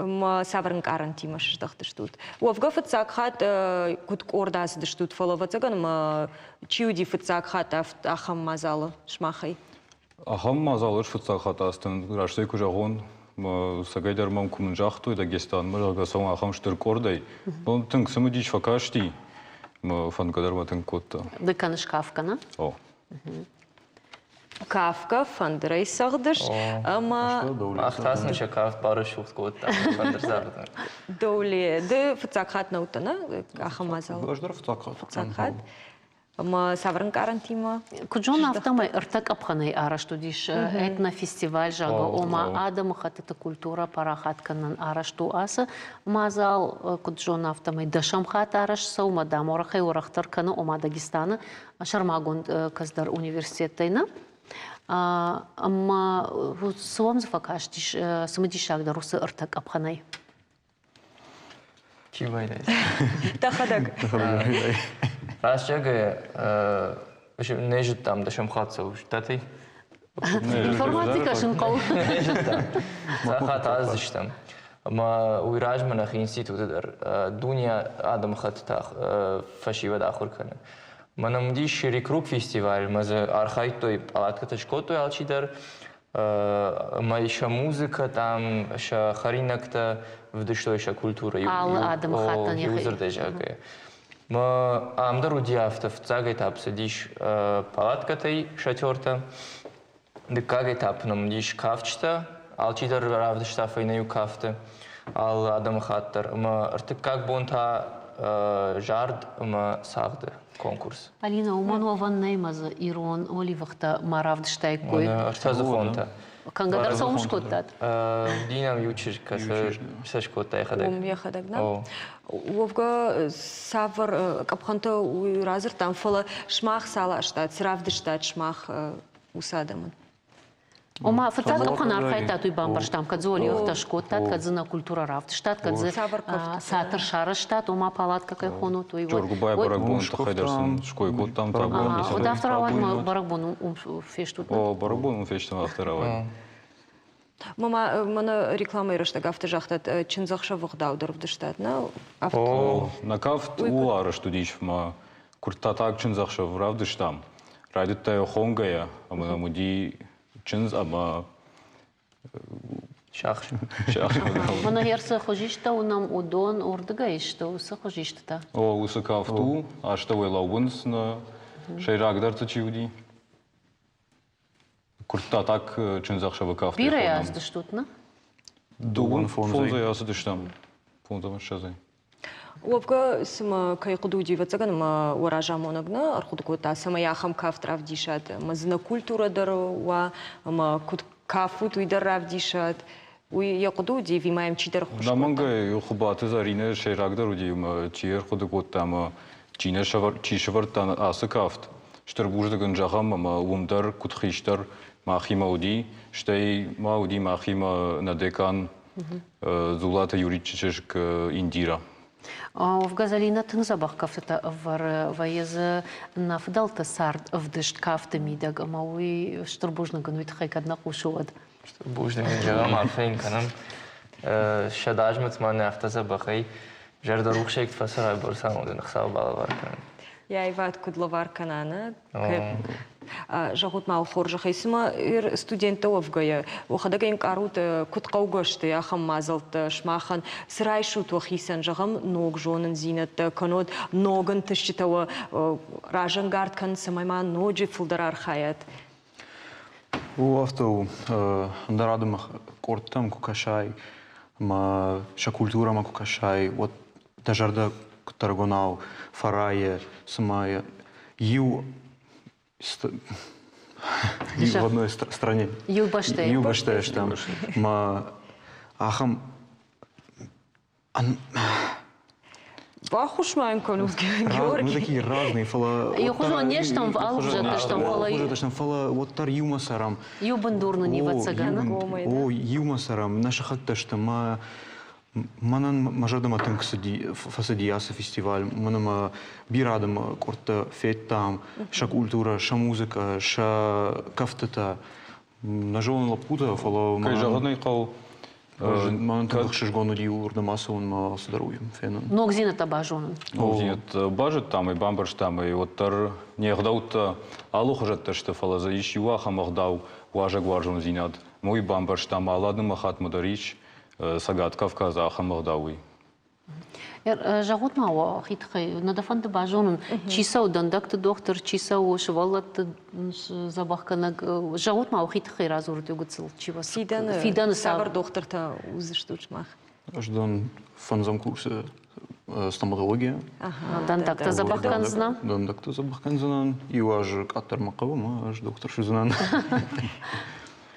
Ма цавӕр ӕнкъарӕнтимӕ сыздӕхтыстут? Уӕвгӕ фыццаг хатт куыд къорд ацыдыстут, фӕлӕ ӕвӕццӕгӕн ма чи уыди фыццаг хатт ахӕм мадзалы сымахӕй? Ахӕм мадзал ӕз фыццаг хатт ацыдтӕн, рӕстӕй куы зӕгъон, цӕгӕйдӕр мӕм куы мын загътой Дагестанмӕ, зӕгъгӕ, цӕуын ахӕм стыр къордӕй, тынг цымыдис фӕкасти, фӕндгӕ дӕр мӕ тынг кодта. Ды кӕныс кафгӕ, нӕ? О. Кафгӕ фӕндырӕй цӕгъдыс ӕмӕ Мах та сын сӕ кафт барӕсугъд кодтам фӕндырдзагъдӕн. Доуле, ды фыццаг хатт нӕ уыдтӕ, нӕ? Ахӕм мадзал. Ӕз дӕр фыццаг хатт. Фыццаг хатт. Ӕмӕ цавӕр ӕнкъарӕнтимӕ? Куыд зонын, афтӕмӕй ӕртӕ къӕпхӕнӕй арӕзт уыдис этнофестиваль, зӕгъгӕ, ома адӕмыхӕттыты культурӕ парахат кӕнын арӕзт у ацы мадзал. Куыд зонын, афтӕмӕй дӕсӕм хатт арӕзт цӕуы, ӕмӕ дам уӕрӕхӕй-уӕрӕхдӕр кӕны, ома Дагестаны сӕрмагонд кӕцыдӕр университеттӕй нӕ. Ӕмӕ цы уӕм дзы фӕкастис цымыдисагдӕр уыцы ӕртӕ къӕпхӕнӕй? Чи байдайы? Дӕхӕдӕг. Раст зӕгъгӕйӕ, нӕ зыдтам дӕсӕм хатт цӕуы статӕй. Информаци кӕсын хъӕуы. Нӕ зыдтам. Сахат аздзыстӕм. Ӕмӕ уый размӕ нӕхи институты дӕр дуне адӕмыхӕттытӕ фӕсивӕд ахуыр кӕны. Мӕнӕн уыдис рекрук фестиваль, ӕмӕ дзы архайдтой, палаткӕтӕ скодтой алчидӕр, ӕмӕ сӕ музыкӕ там, сӕ хӕринӕгтӕ вдыстой сӕ культурӕ. Алы адӕмыхаттӕн йӕхи. Иудзырдӕй зӕгъгӕйӕ. Мӕ ам дӕр уыди афтӕ, фыццаг этап цыдис палаткӕтӕй шатертӕ, Дыккаг этап нӕм уыдис кафджытӕ, алчидӕр равдыста фӕйнӕ иу кафты, алы адӕмыхатт дӕр. Ӕмӕ ӕртыккаг бон та зард ӕмӕ цагъды конкурс. Алина, уымӕн уӕвӕн нӕй ӕмӕ дзы ирон уӕливыхтӕ ма равдыстаиккой. Ӕртӕдзыхонтӕ. Кӕнгӕ дӕр сӕ уым скодтат? Уыди нӕм иу чызг, кӕцы сӕ скодта йӕхӕдӕг. Уым йӕхӕдӕг, нӕ? Уӕвгӕ цавӕр къӕпхӕнтӕ уый радзырдтам, фӕлӕ сымах цал астат, цы равдыстат сымах уыцы адӕмӕн? Ома, фыццаг къӕпхӕн архайдтат, уый бамбӕрстам, кӕд дзы олиохтӕ скодтат, кӕд дзы нӕ культурӕ равдыстат, кӕд дзы цатыр сарӕзтат, ома палаткӕ кӕй хонут, уый. Джоргуыбайы бӕрӕгбон тыххӕй дӕр сын ской кодтам. Уӕд афтӕ рауад, бӕрӕгбон уым фестут? О, бӕрӕгбон уым фестӕм, афтӕ рауад. Мама, мӕнӕ рекламӕйы рӕстӕг афтӕ загътат, чындзӕхсӕвы гъдау дӕр ӕвдыстат, нӕ? О, нӕ кафт ууыл арӕзт уыдис, ӕмӕ куырттатаг чындзӕхсӕв равдыстам. Райдыдта йӕ хонгӕйӕ, ӕмӕ нӕм уыди чындз ӕмӕ Сиахс. Мӕнӕ цы хуызисттӕ уынӕм, уыдон уырдыгӕй сты, уыцы хуызистытӕ? О, уыцы кафт у, астӕуӕй лӕууынц нӕ сӕйрагдӕрты чи уыди. Куырттатаг чындзӕхсӕвы кафт. Бирӕ ацыдыстут, нӕ? Дыууын фондзӕй ацыдыстӕм, фондз ӕмӕ ссӕдзӕй. Уӕвгӕ, цымӕ кӕй хъуыды уыди, ӕвӕццӕгӕн, ӕмӕ уӕ разамонӕг нӕ ӕрхъуыды кодта, цӕмӕй ахӕм кафт равдисат, ӕмӕ дзы нӕ культурӕ дӕр уа, ӕмӕ куыд кафут, уый дӕр равдисат. Уый йӕ хъуыды уыди, ӕви ма йӕм чидӕр ӕххуыс кодта? Ӕнӕмӕнгӕй Хуыбаты Зӕринӕ сӕйрагдӕр уыди, ӕмӕ чи ӕрхъуыды кодта ӕмӕ чи нӕ чи сӕвӕрдта ацы кафт, стыр бузныг ын зӕгъӕм, ӕмӕ уым дӕр куыд хистӕр махимӕ уыди, стӕй ма уыди махимӕ нӕ декан Дзулаты Юричы чызг Индира. Уӕвгӕ Зӕлинӕ тынг дзӕбӕх кӕфтытӕ ӕвӕры, вӕййы дзы нӕ фыдӕлты цард ӕвдыст кафты мидӕг, ӕмӕ уый стыр бузныг ын уый тыххӕй кӕд нӕ хъусы, уӕд. Стыр бузныг ын зӕгъӕм, арфӕ йын кӕнӕм. Сӕдӕ азмӕ ма нӕ афтӕ дзӕбӕхӕй зӕрдӕрухсӕй куыд фӕцӕрай, бӕрц амонд ын Хуыцау балӕвар кӕнӕд. Йӕ аивад куыд лӕвар кӕна, нӕ? Зӕгъут ма, хорзӕхӕй, цымӕ студенттӕ уӕвгӕйӕ, уӕхӕдӕг ӕнкъарут, куыд хъӕугӕ сты ахӕм мадзӕлттӕ сымахӕн, цы райсут уӕхицӕн, зӕгъӕм, ног зонындзинӕдтӕ, кӕннод ног ӕнтыстытӕ уӕ разӕнгард кӕнын, цӕмӕй ма ноджы фылдӕр архайат? У, афтӕ у. Ӕндӕр адӕмы къордтӕм куы кӕсай ӕмӕ сӕ культурӕмӕ куы кӕсай, уӕд дӕ зӕрдӕ куыддӕргонау фӕрайы, цыма иу в одной стране. Иу бӕстӕйы. Иу бӕстӕйы стӕм. Ма ахӕм Баххуыс ма йын кӕнут, Георги. Мы такие разные, фӕлӕ... Иухуызон не стӕм, алыхуызӕттӕ стӕм, фӕлӕ... Алыхуызӕттӕ стӕм, фӕлӕ уӕддӕр иумӕ цӕрӕм. Иу бындур нын ӕвӕццӕгӕн. О, иумӕ цӕрӕм, нӕ сыхӕгтӕ сты. Мӕ мӕнӕн мӕ зӕрдӕмӕ тынг цыди, фӕцыди ацы фестиваль. Мӕн ӕмӕ бирӕ адӕмы къордтӕ федтам, сӕ культурӕ, сӕ музыкӕ, сӕ кӕфтытӕ. Нӕ зонын лӕппутӕ, фӕлӕ... Кӕй зӕгъын ӕй хъӕуы, Мӕнӕн тынг ӕхсызгон уыди уырдӕм ацӕуынмӕ алцыдӕр уый фенын. Ногдзинӕдтӕ базонын. Ногдзинӕдтӕ базыдтам ӕй, бамбӕрстам ӕй, уӕддӕр не гъдӕуттӕ алыхуызӕттӕ сты, фӕлӕ дзы ис иу ахӕм ӕгъдау, уазӕгуарзондзинад. Ӕмӕ уый бамбӕрстам, алы адӕмыхаттмӕ дӕр ис Цӕгат Кавказы ахӕм ӕгъдау уый. Зӕгъут ма уӕхи тыххӕй, нӕ дӕ фӕнды базонын, чи цӕуы дӕндӕгты дохтыр, чи цӕуы сывӕллӕтты дзӕбӕхгӕнӕг. Зӕгъут ма уӕхи тыххӕй радзурут иу гыццыл, чи уӕ фидӕны, фидӕны цавӕр дохтыртӕ уыдзыстут сымах? Ӕз дӕн фӕндзӕм курсы стоматология. Дӕндӕгтӕ дзӕбӕх кӕндзынӕ? Дӕндӕгтӕ дзӕбӕх кӕндзынӕн. Иу аз къаддӕр мӕ хъӕуы, ӕмӕ ӕз дохтыр суыдзынӕн.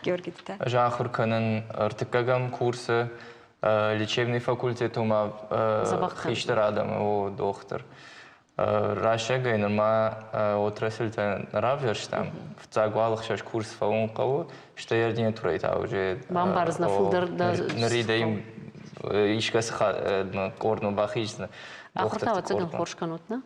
Георгий, ты та? Ӕз ахуыр кӕнын ӕртыккӕгӕм курсы лечебный факультет ма хистӕр адӕмы о дохтыр. Рӕстӕгӕй нырма отрасльтӕ нӕ равзӕрстам. Фыццаг уал ӕхсӕз курс фӕуын хъӕуы, стӕй ординатурӕйы та уже Бамбардзынӕ фылдӕр ныридӕй искӕцы къордмӕ бахиздзынӕ. Ахуыр та ӕвӕццӕгӕн хорз кӕнут, нӕ?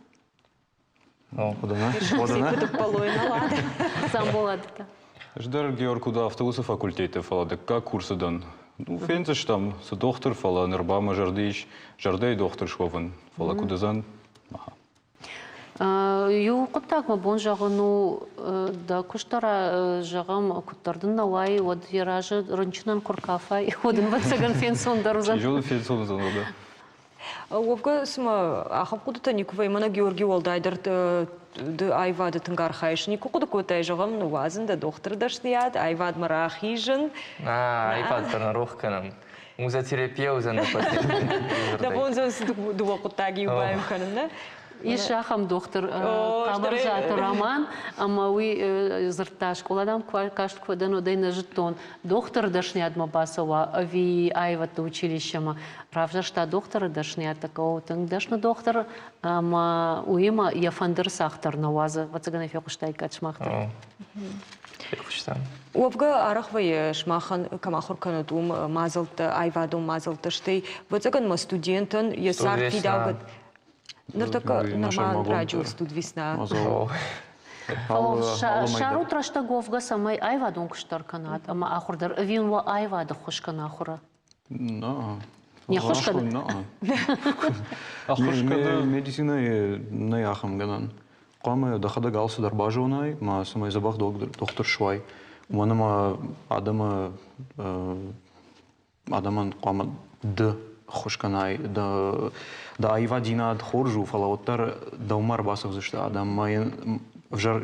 Ӕз дӕр Геор куыд афтӕ уыцы факультеты, фӕлӕ дыккаг курсы дӕн. Ну, фендзыстӕм, цы дохтыр, фӕлӕ ныр ба мӕ зӕрды ис зӕрдӕйы дохтыр суӕвын, фӕлӕ куыд уыдзӕн? Аха. Иу хъуыддаг мӕ бон зӕгъын у, дӕ куыст дӕр, зӕгъӕм, куыддӕр дын нӕ уайы, уӕд йӕ разы рынчынӕн куы ркафай, уӕд ын ӕвӕццӕгӕн фенцондӕр уыдзӕн. Чи зоны, фенцон уыдзӕн, уӕдӕ. Уӕвгӕ, цымӕ ахӕм хъуыдытӕ никуы вӕййы? Мӕнӕ Георги уӕлдайдӕр ды аивады тынг архайыс. Никуы хъуыды кодтай, зӕгъӕм, ныууадзын дӕ дохтыры дӕсныйад, аивадмӕ рахизын? Аивад дӕр нӕ рох кӕнӕм. Музотерапия уыдзӕн нӕ Дӕ бон дыууӕ хъуыддаги иу баиу кӕнын, нӕ? Ис ахӕм дохтыр Хъӕбӕрзаты Роман, ӕмӕ уый дзырдта, скъоладӕм каст куы дӕн, уӕд ӕй нӕ зыдтон, дохтыры дӕсныйадмӕ бацӕуа ӕви аивӕдты училищемӕ. Равзӕрста дохтыры дӕсныйад, такого тынг дӕсны дохтыр, ӕмӕ уыимӕ йӕ фӕндыры цагъд дӕр нӕ уадзы. Ӕвӕццӕгӕн ӕй фехъуыстаиккат сымах дӕр. Фехъуыстам. Уӕвгӕ арӕх вӕййы сымахӕн, кӕм ахуыр кӕнут, уым мадзӕлттӕ, аивадон мадзӕлттӕ, стӕй, ӕвӕццӕгӕн ма студентӕн йӕ цард фидаугӕ Ныртӕккӕ нырма раджы у студвесна. Фӕлӕ ссарут рӕстӕг уӕвгӕ, цӕмӕй аивадон куыст дӕр кӕнат ӕмӕ ахуыр дӕр, ӕви уӕ аивады ххуыс кӕны ахуыры? Не ххуыс кӕны? Ӕххуыс кӕны. Медицинӕйы нӕй ахӕм гӕнӕн. Хъуамӕ дӕхӕдӕг алцыдӕр базонай, ма цӕмӕй дзӕбӕх дохтыр суай. Уымӕн ӕмӕ адӕмы адӕмӕн хъуамӕ ды ххуыс кӕнай, дӕ аиваддзинад хорз у, фӕлӕ уӕддӕр дӕумӕ ӕрбацӕудзысты адӕм ӕмӕ йын ӕвзӕр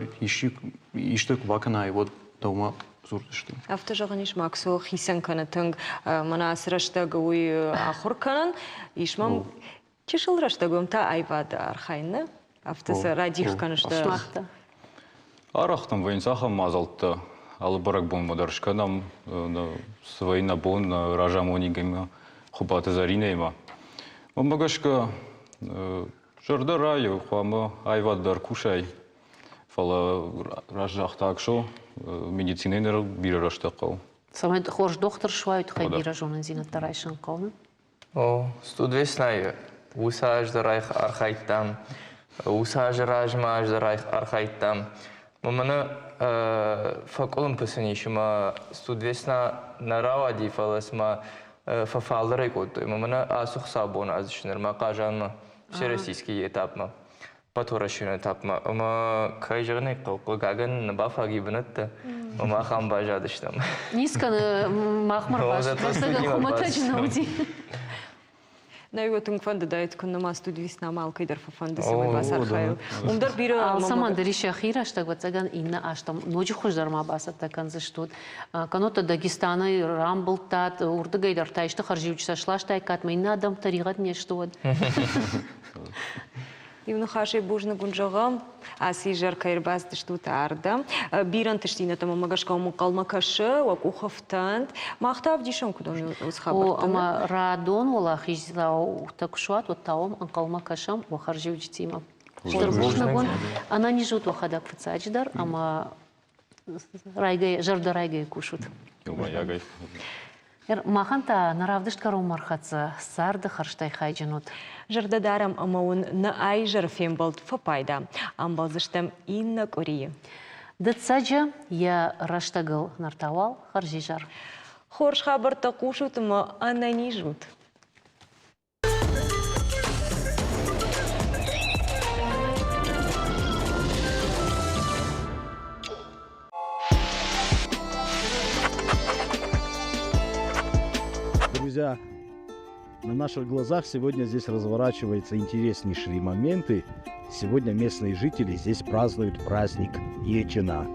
исты куы бакӕнай, уӕд дӕумӕ дзурдзысты. Афтӕ зӕгъӕн ис, Максо хицӕн кӕны тынг. Мӕнӕ ацы рӕстӕг уый ахуыр кӕнын, ис мӕм чысыл рӕстӕг уым та аивады архайын, нӕ? Афтӕ сӕ радих кӕныс дӕ. Сымах та? Арӕхтӕм вӕййынц ахӕм мадзӕлттӕ. Алы бӕрӕгбонмӕ дӕр скӕнӕм, цы вӕййы нӕ бон нӕ разамонӕгимӕ Хуыбаты Зӕринӕимӕ. Уымӕ гӕсгӕ зӕрдӕ райы, хъуамӕ аивад дӕр кусай. Фӕлӕ раст загъта Аксо, медицинӕйы ныр бирӕ рӕстӕг хъӕуы. Цӕмӕй хорз дохтыр суай, уый тыххӕй бирӕ зонындзинӕдтӕ райсын хъӕуы. О, Студвеснайы уыцы аз дӕр архайдтам, уыцы азы размӕ аз дӕр архайдтам. Мӕнӕ фӕкъуылымпы сын ис ӕмӕ Студвесна нӕ рауади, фӕлӕ цыма фӕфалдӕрӕй кодтой. Мӕнӕ ацы хуыцаубон аз нырма Хъазанмӕ, всероссийский этапмӕ. Паторашины этапмӕ ӕмӕ кӕй зӕгъын ӕй хъӕуы, хъыгагӕн нӕ бафаг и бынӕттӕ, ӕмӕ ахӕм баззадыстӕм. Ницы кӕны, махмӕ рбацыд, хуымӕтӕджы нӕ уыди. Нӕ его тынг фӕндыдаид, куыннӕ ма студвесна алкӕй дӕр фӕфӕнды, цӕмӕй бацархайой. Уым дӕр бирӕ Алцӕмӕн дӕр ис йӕхи рӕстӕг, ӕвӕццӕгӕн, иннӕ азтӕм ноджы хуыздӕр ма бацӕттӕ кӕндзыстут. Кӕннод та Дагестанӕй рамбылдтат, уырдыгӕй дӕр та исты хӕрзиуджытӕ сластаиккат, ӕмӕ иннӕ адӕм тӕригъӕд не сты уӕд. Иу ныхасӕй бузныг уын зӕгъӕм, ацы изӕр кӕй ӕрбацыдыстут ардӕм. Бирӕ ӕнтыстдзинӕдтӕм ӕмӕ гӕсгӕ уым ӕнхъӕлмӕ кӕсы, уӕ къухы фтӕнт. Мах та ӕвдисӕн куыд уын уыцы хабӕрттӕ. О, ӕмӕ радон уӕлахиздзаутӕ куы суат, уӕд та уӕм ӕнхъӕлмӕ кӕсӕм уӕ хӕрзиуджытимӕ. Стыр бузныг уын. Ӕнӕниз ут уӕхӕдӕг фыццаджыдӕр ӕмӕ райгӕ, зӕрдӕрайгӕ кусут. Иумӕйагӕй. Махӕн та нӕ равдыст кӕронмӕ ӕрхӕццӕ царды хӕрзтӕй хайджын ут. Зӕрдӕ дарӕм ӕмӕ уын нӕ аизӕры фембӕлд фӕпайда. Ӕмбӕлдзыстӕм иннӕ къуырийы. Дыццӕджы йӕ рӕстӕгыл ныр та уал хӕрзизӕр. Хорз хабӕрттӕ хъусут ӕмӕ ӕнӕниз ут. Друзья, на наших глазах сегодня здесь разворачиваются интереснейшие моменты. Сегодня местные жители здесь празднуют праздник Ечина.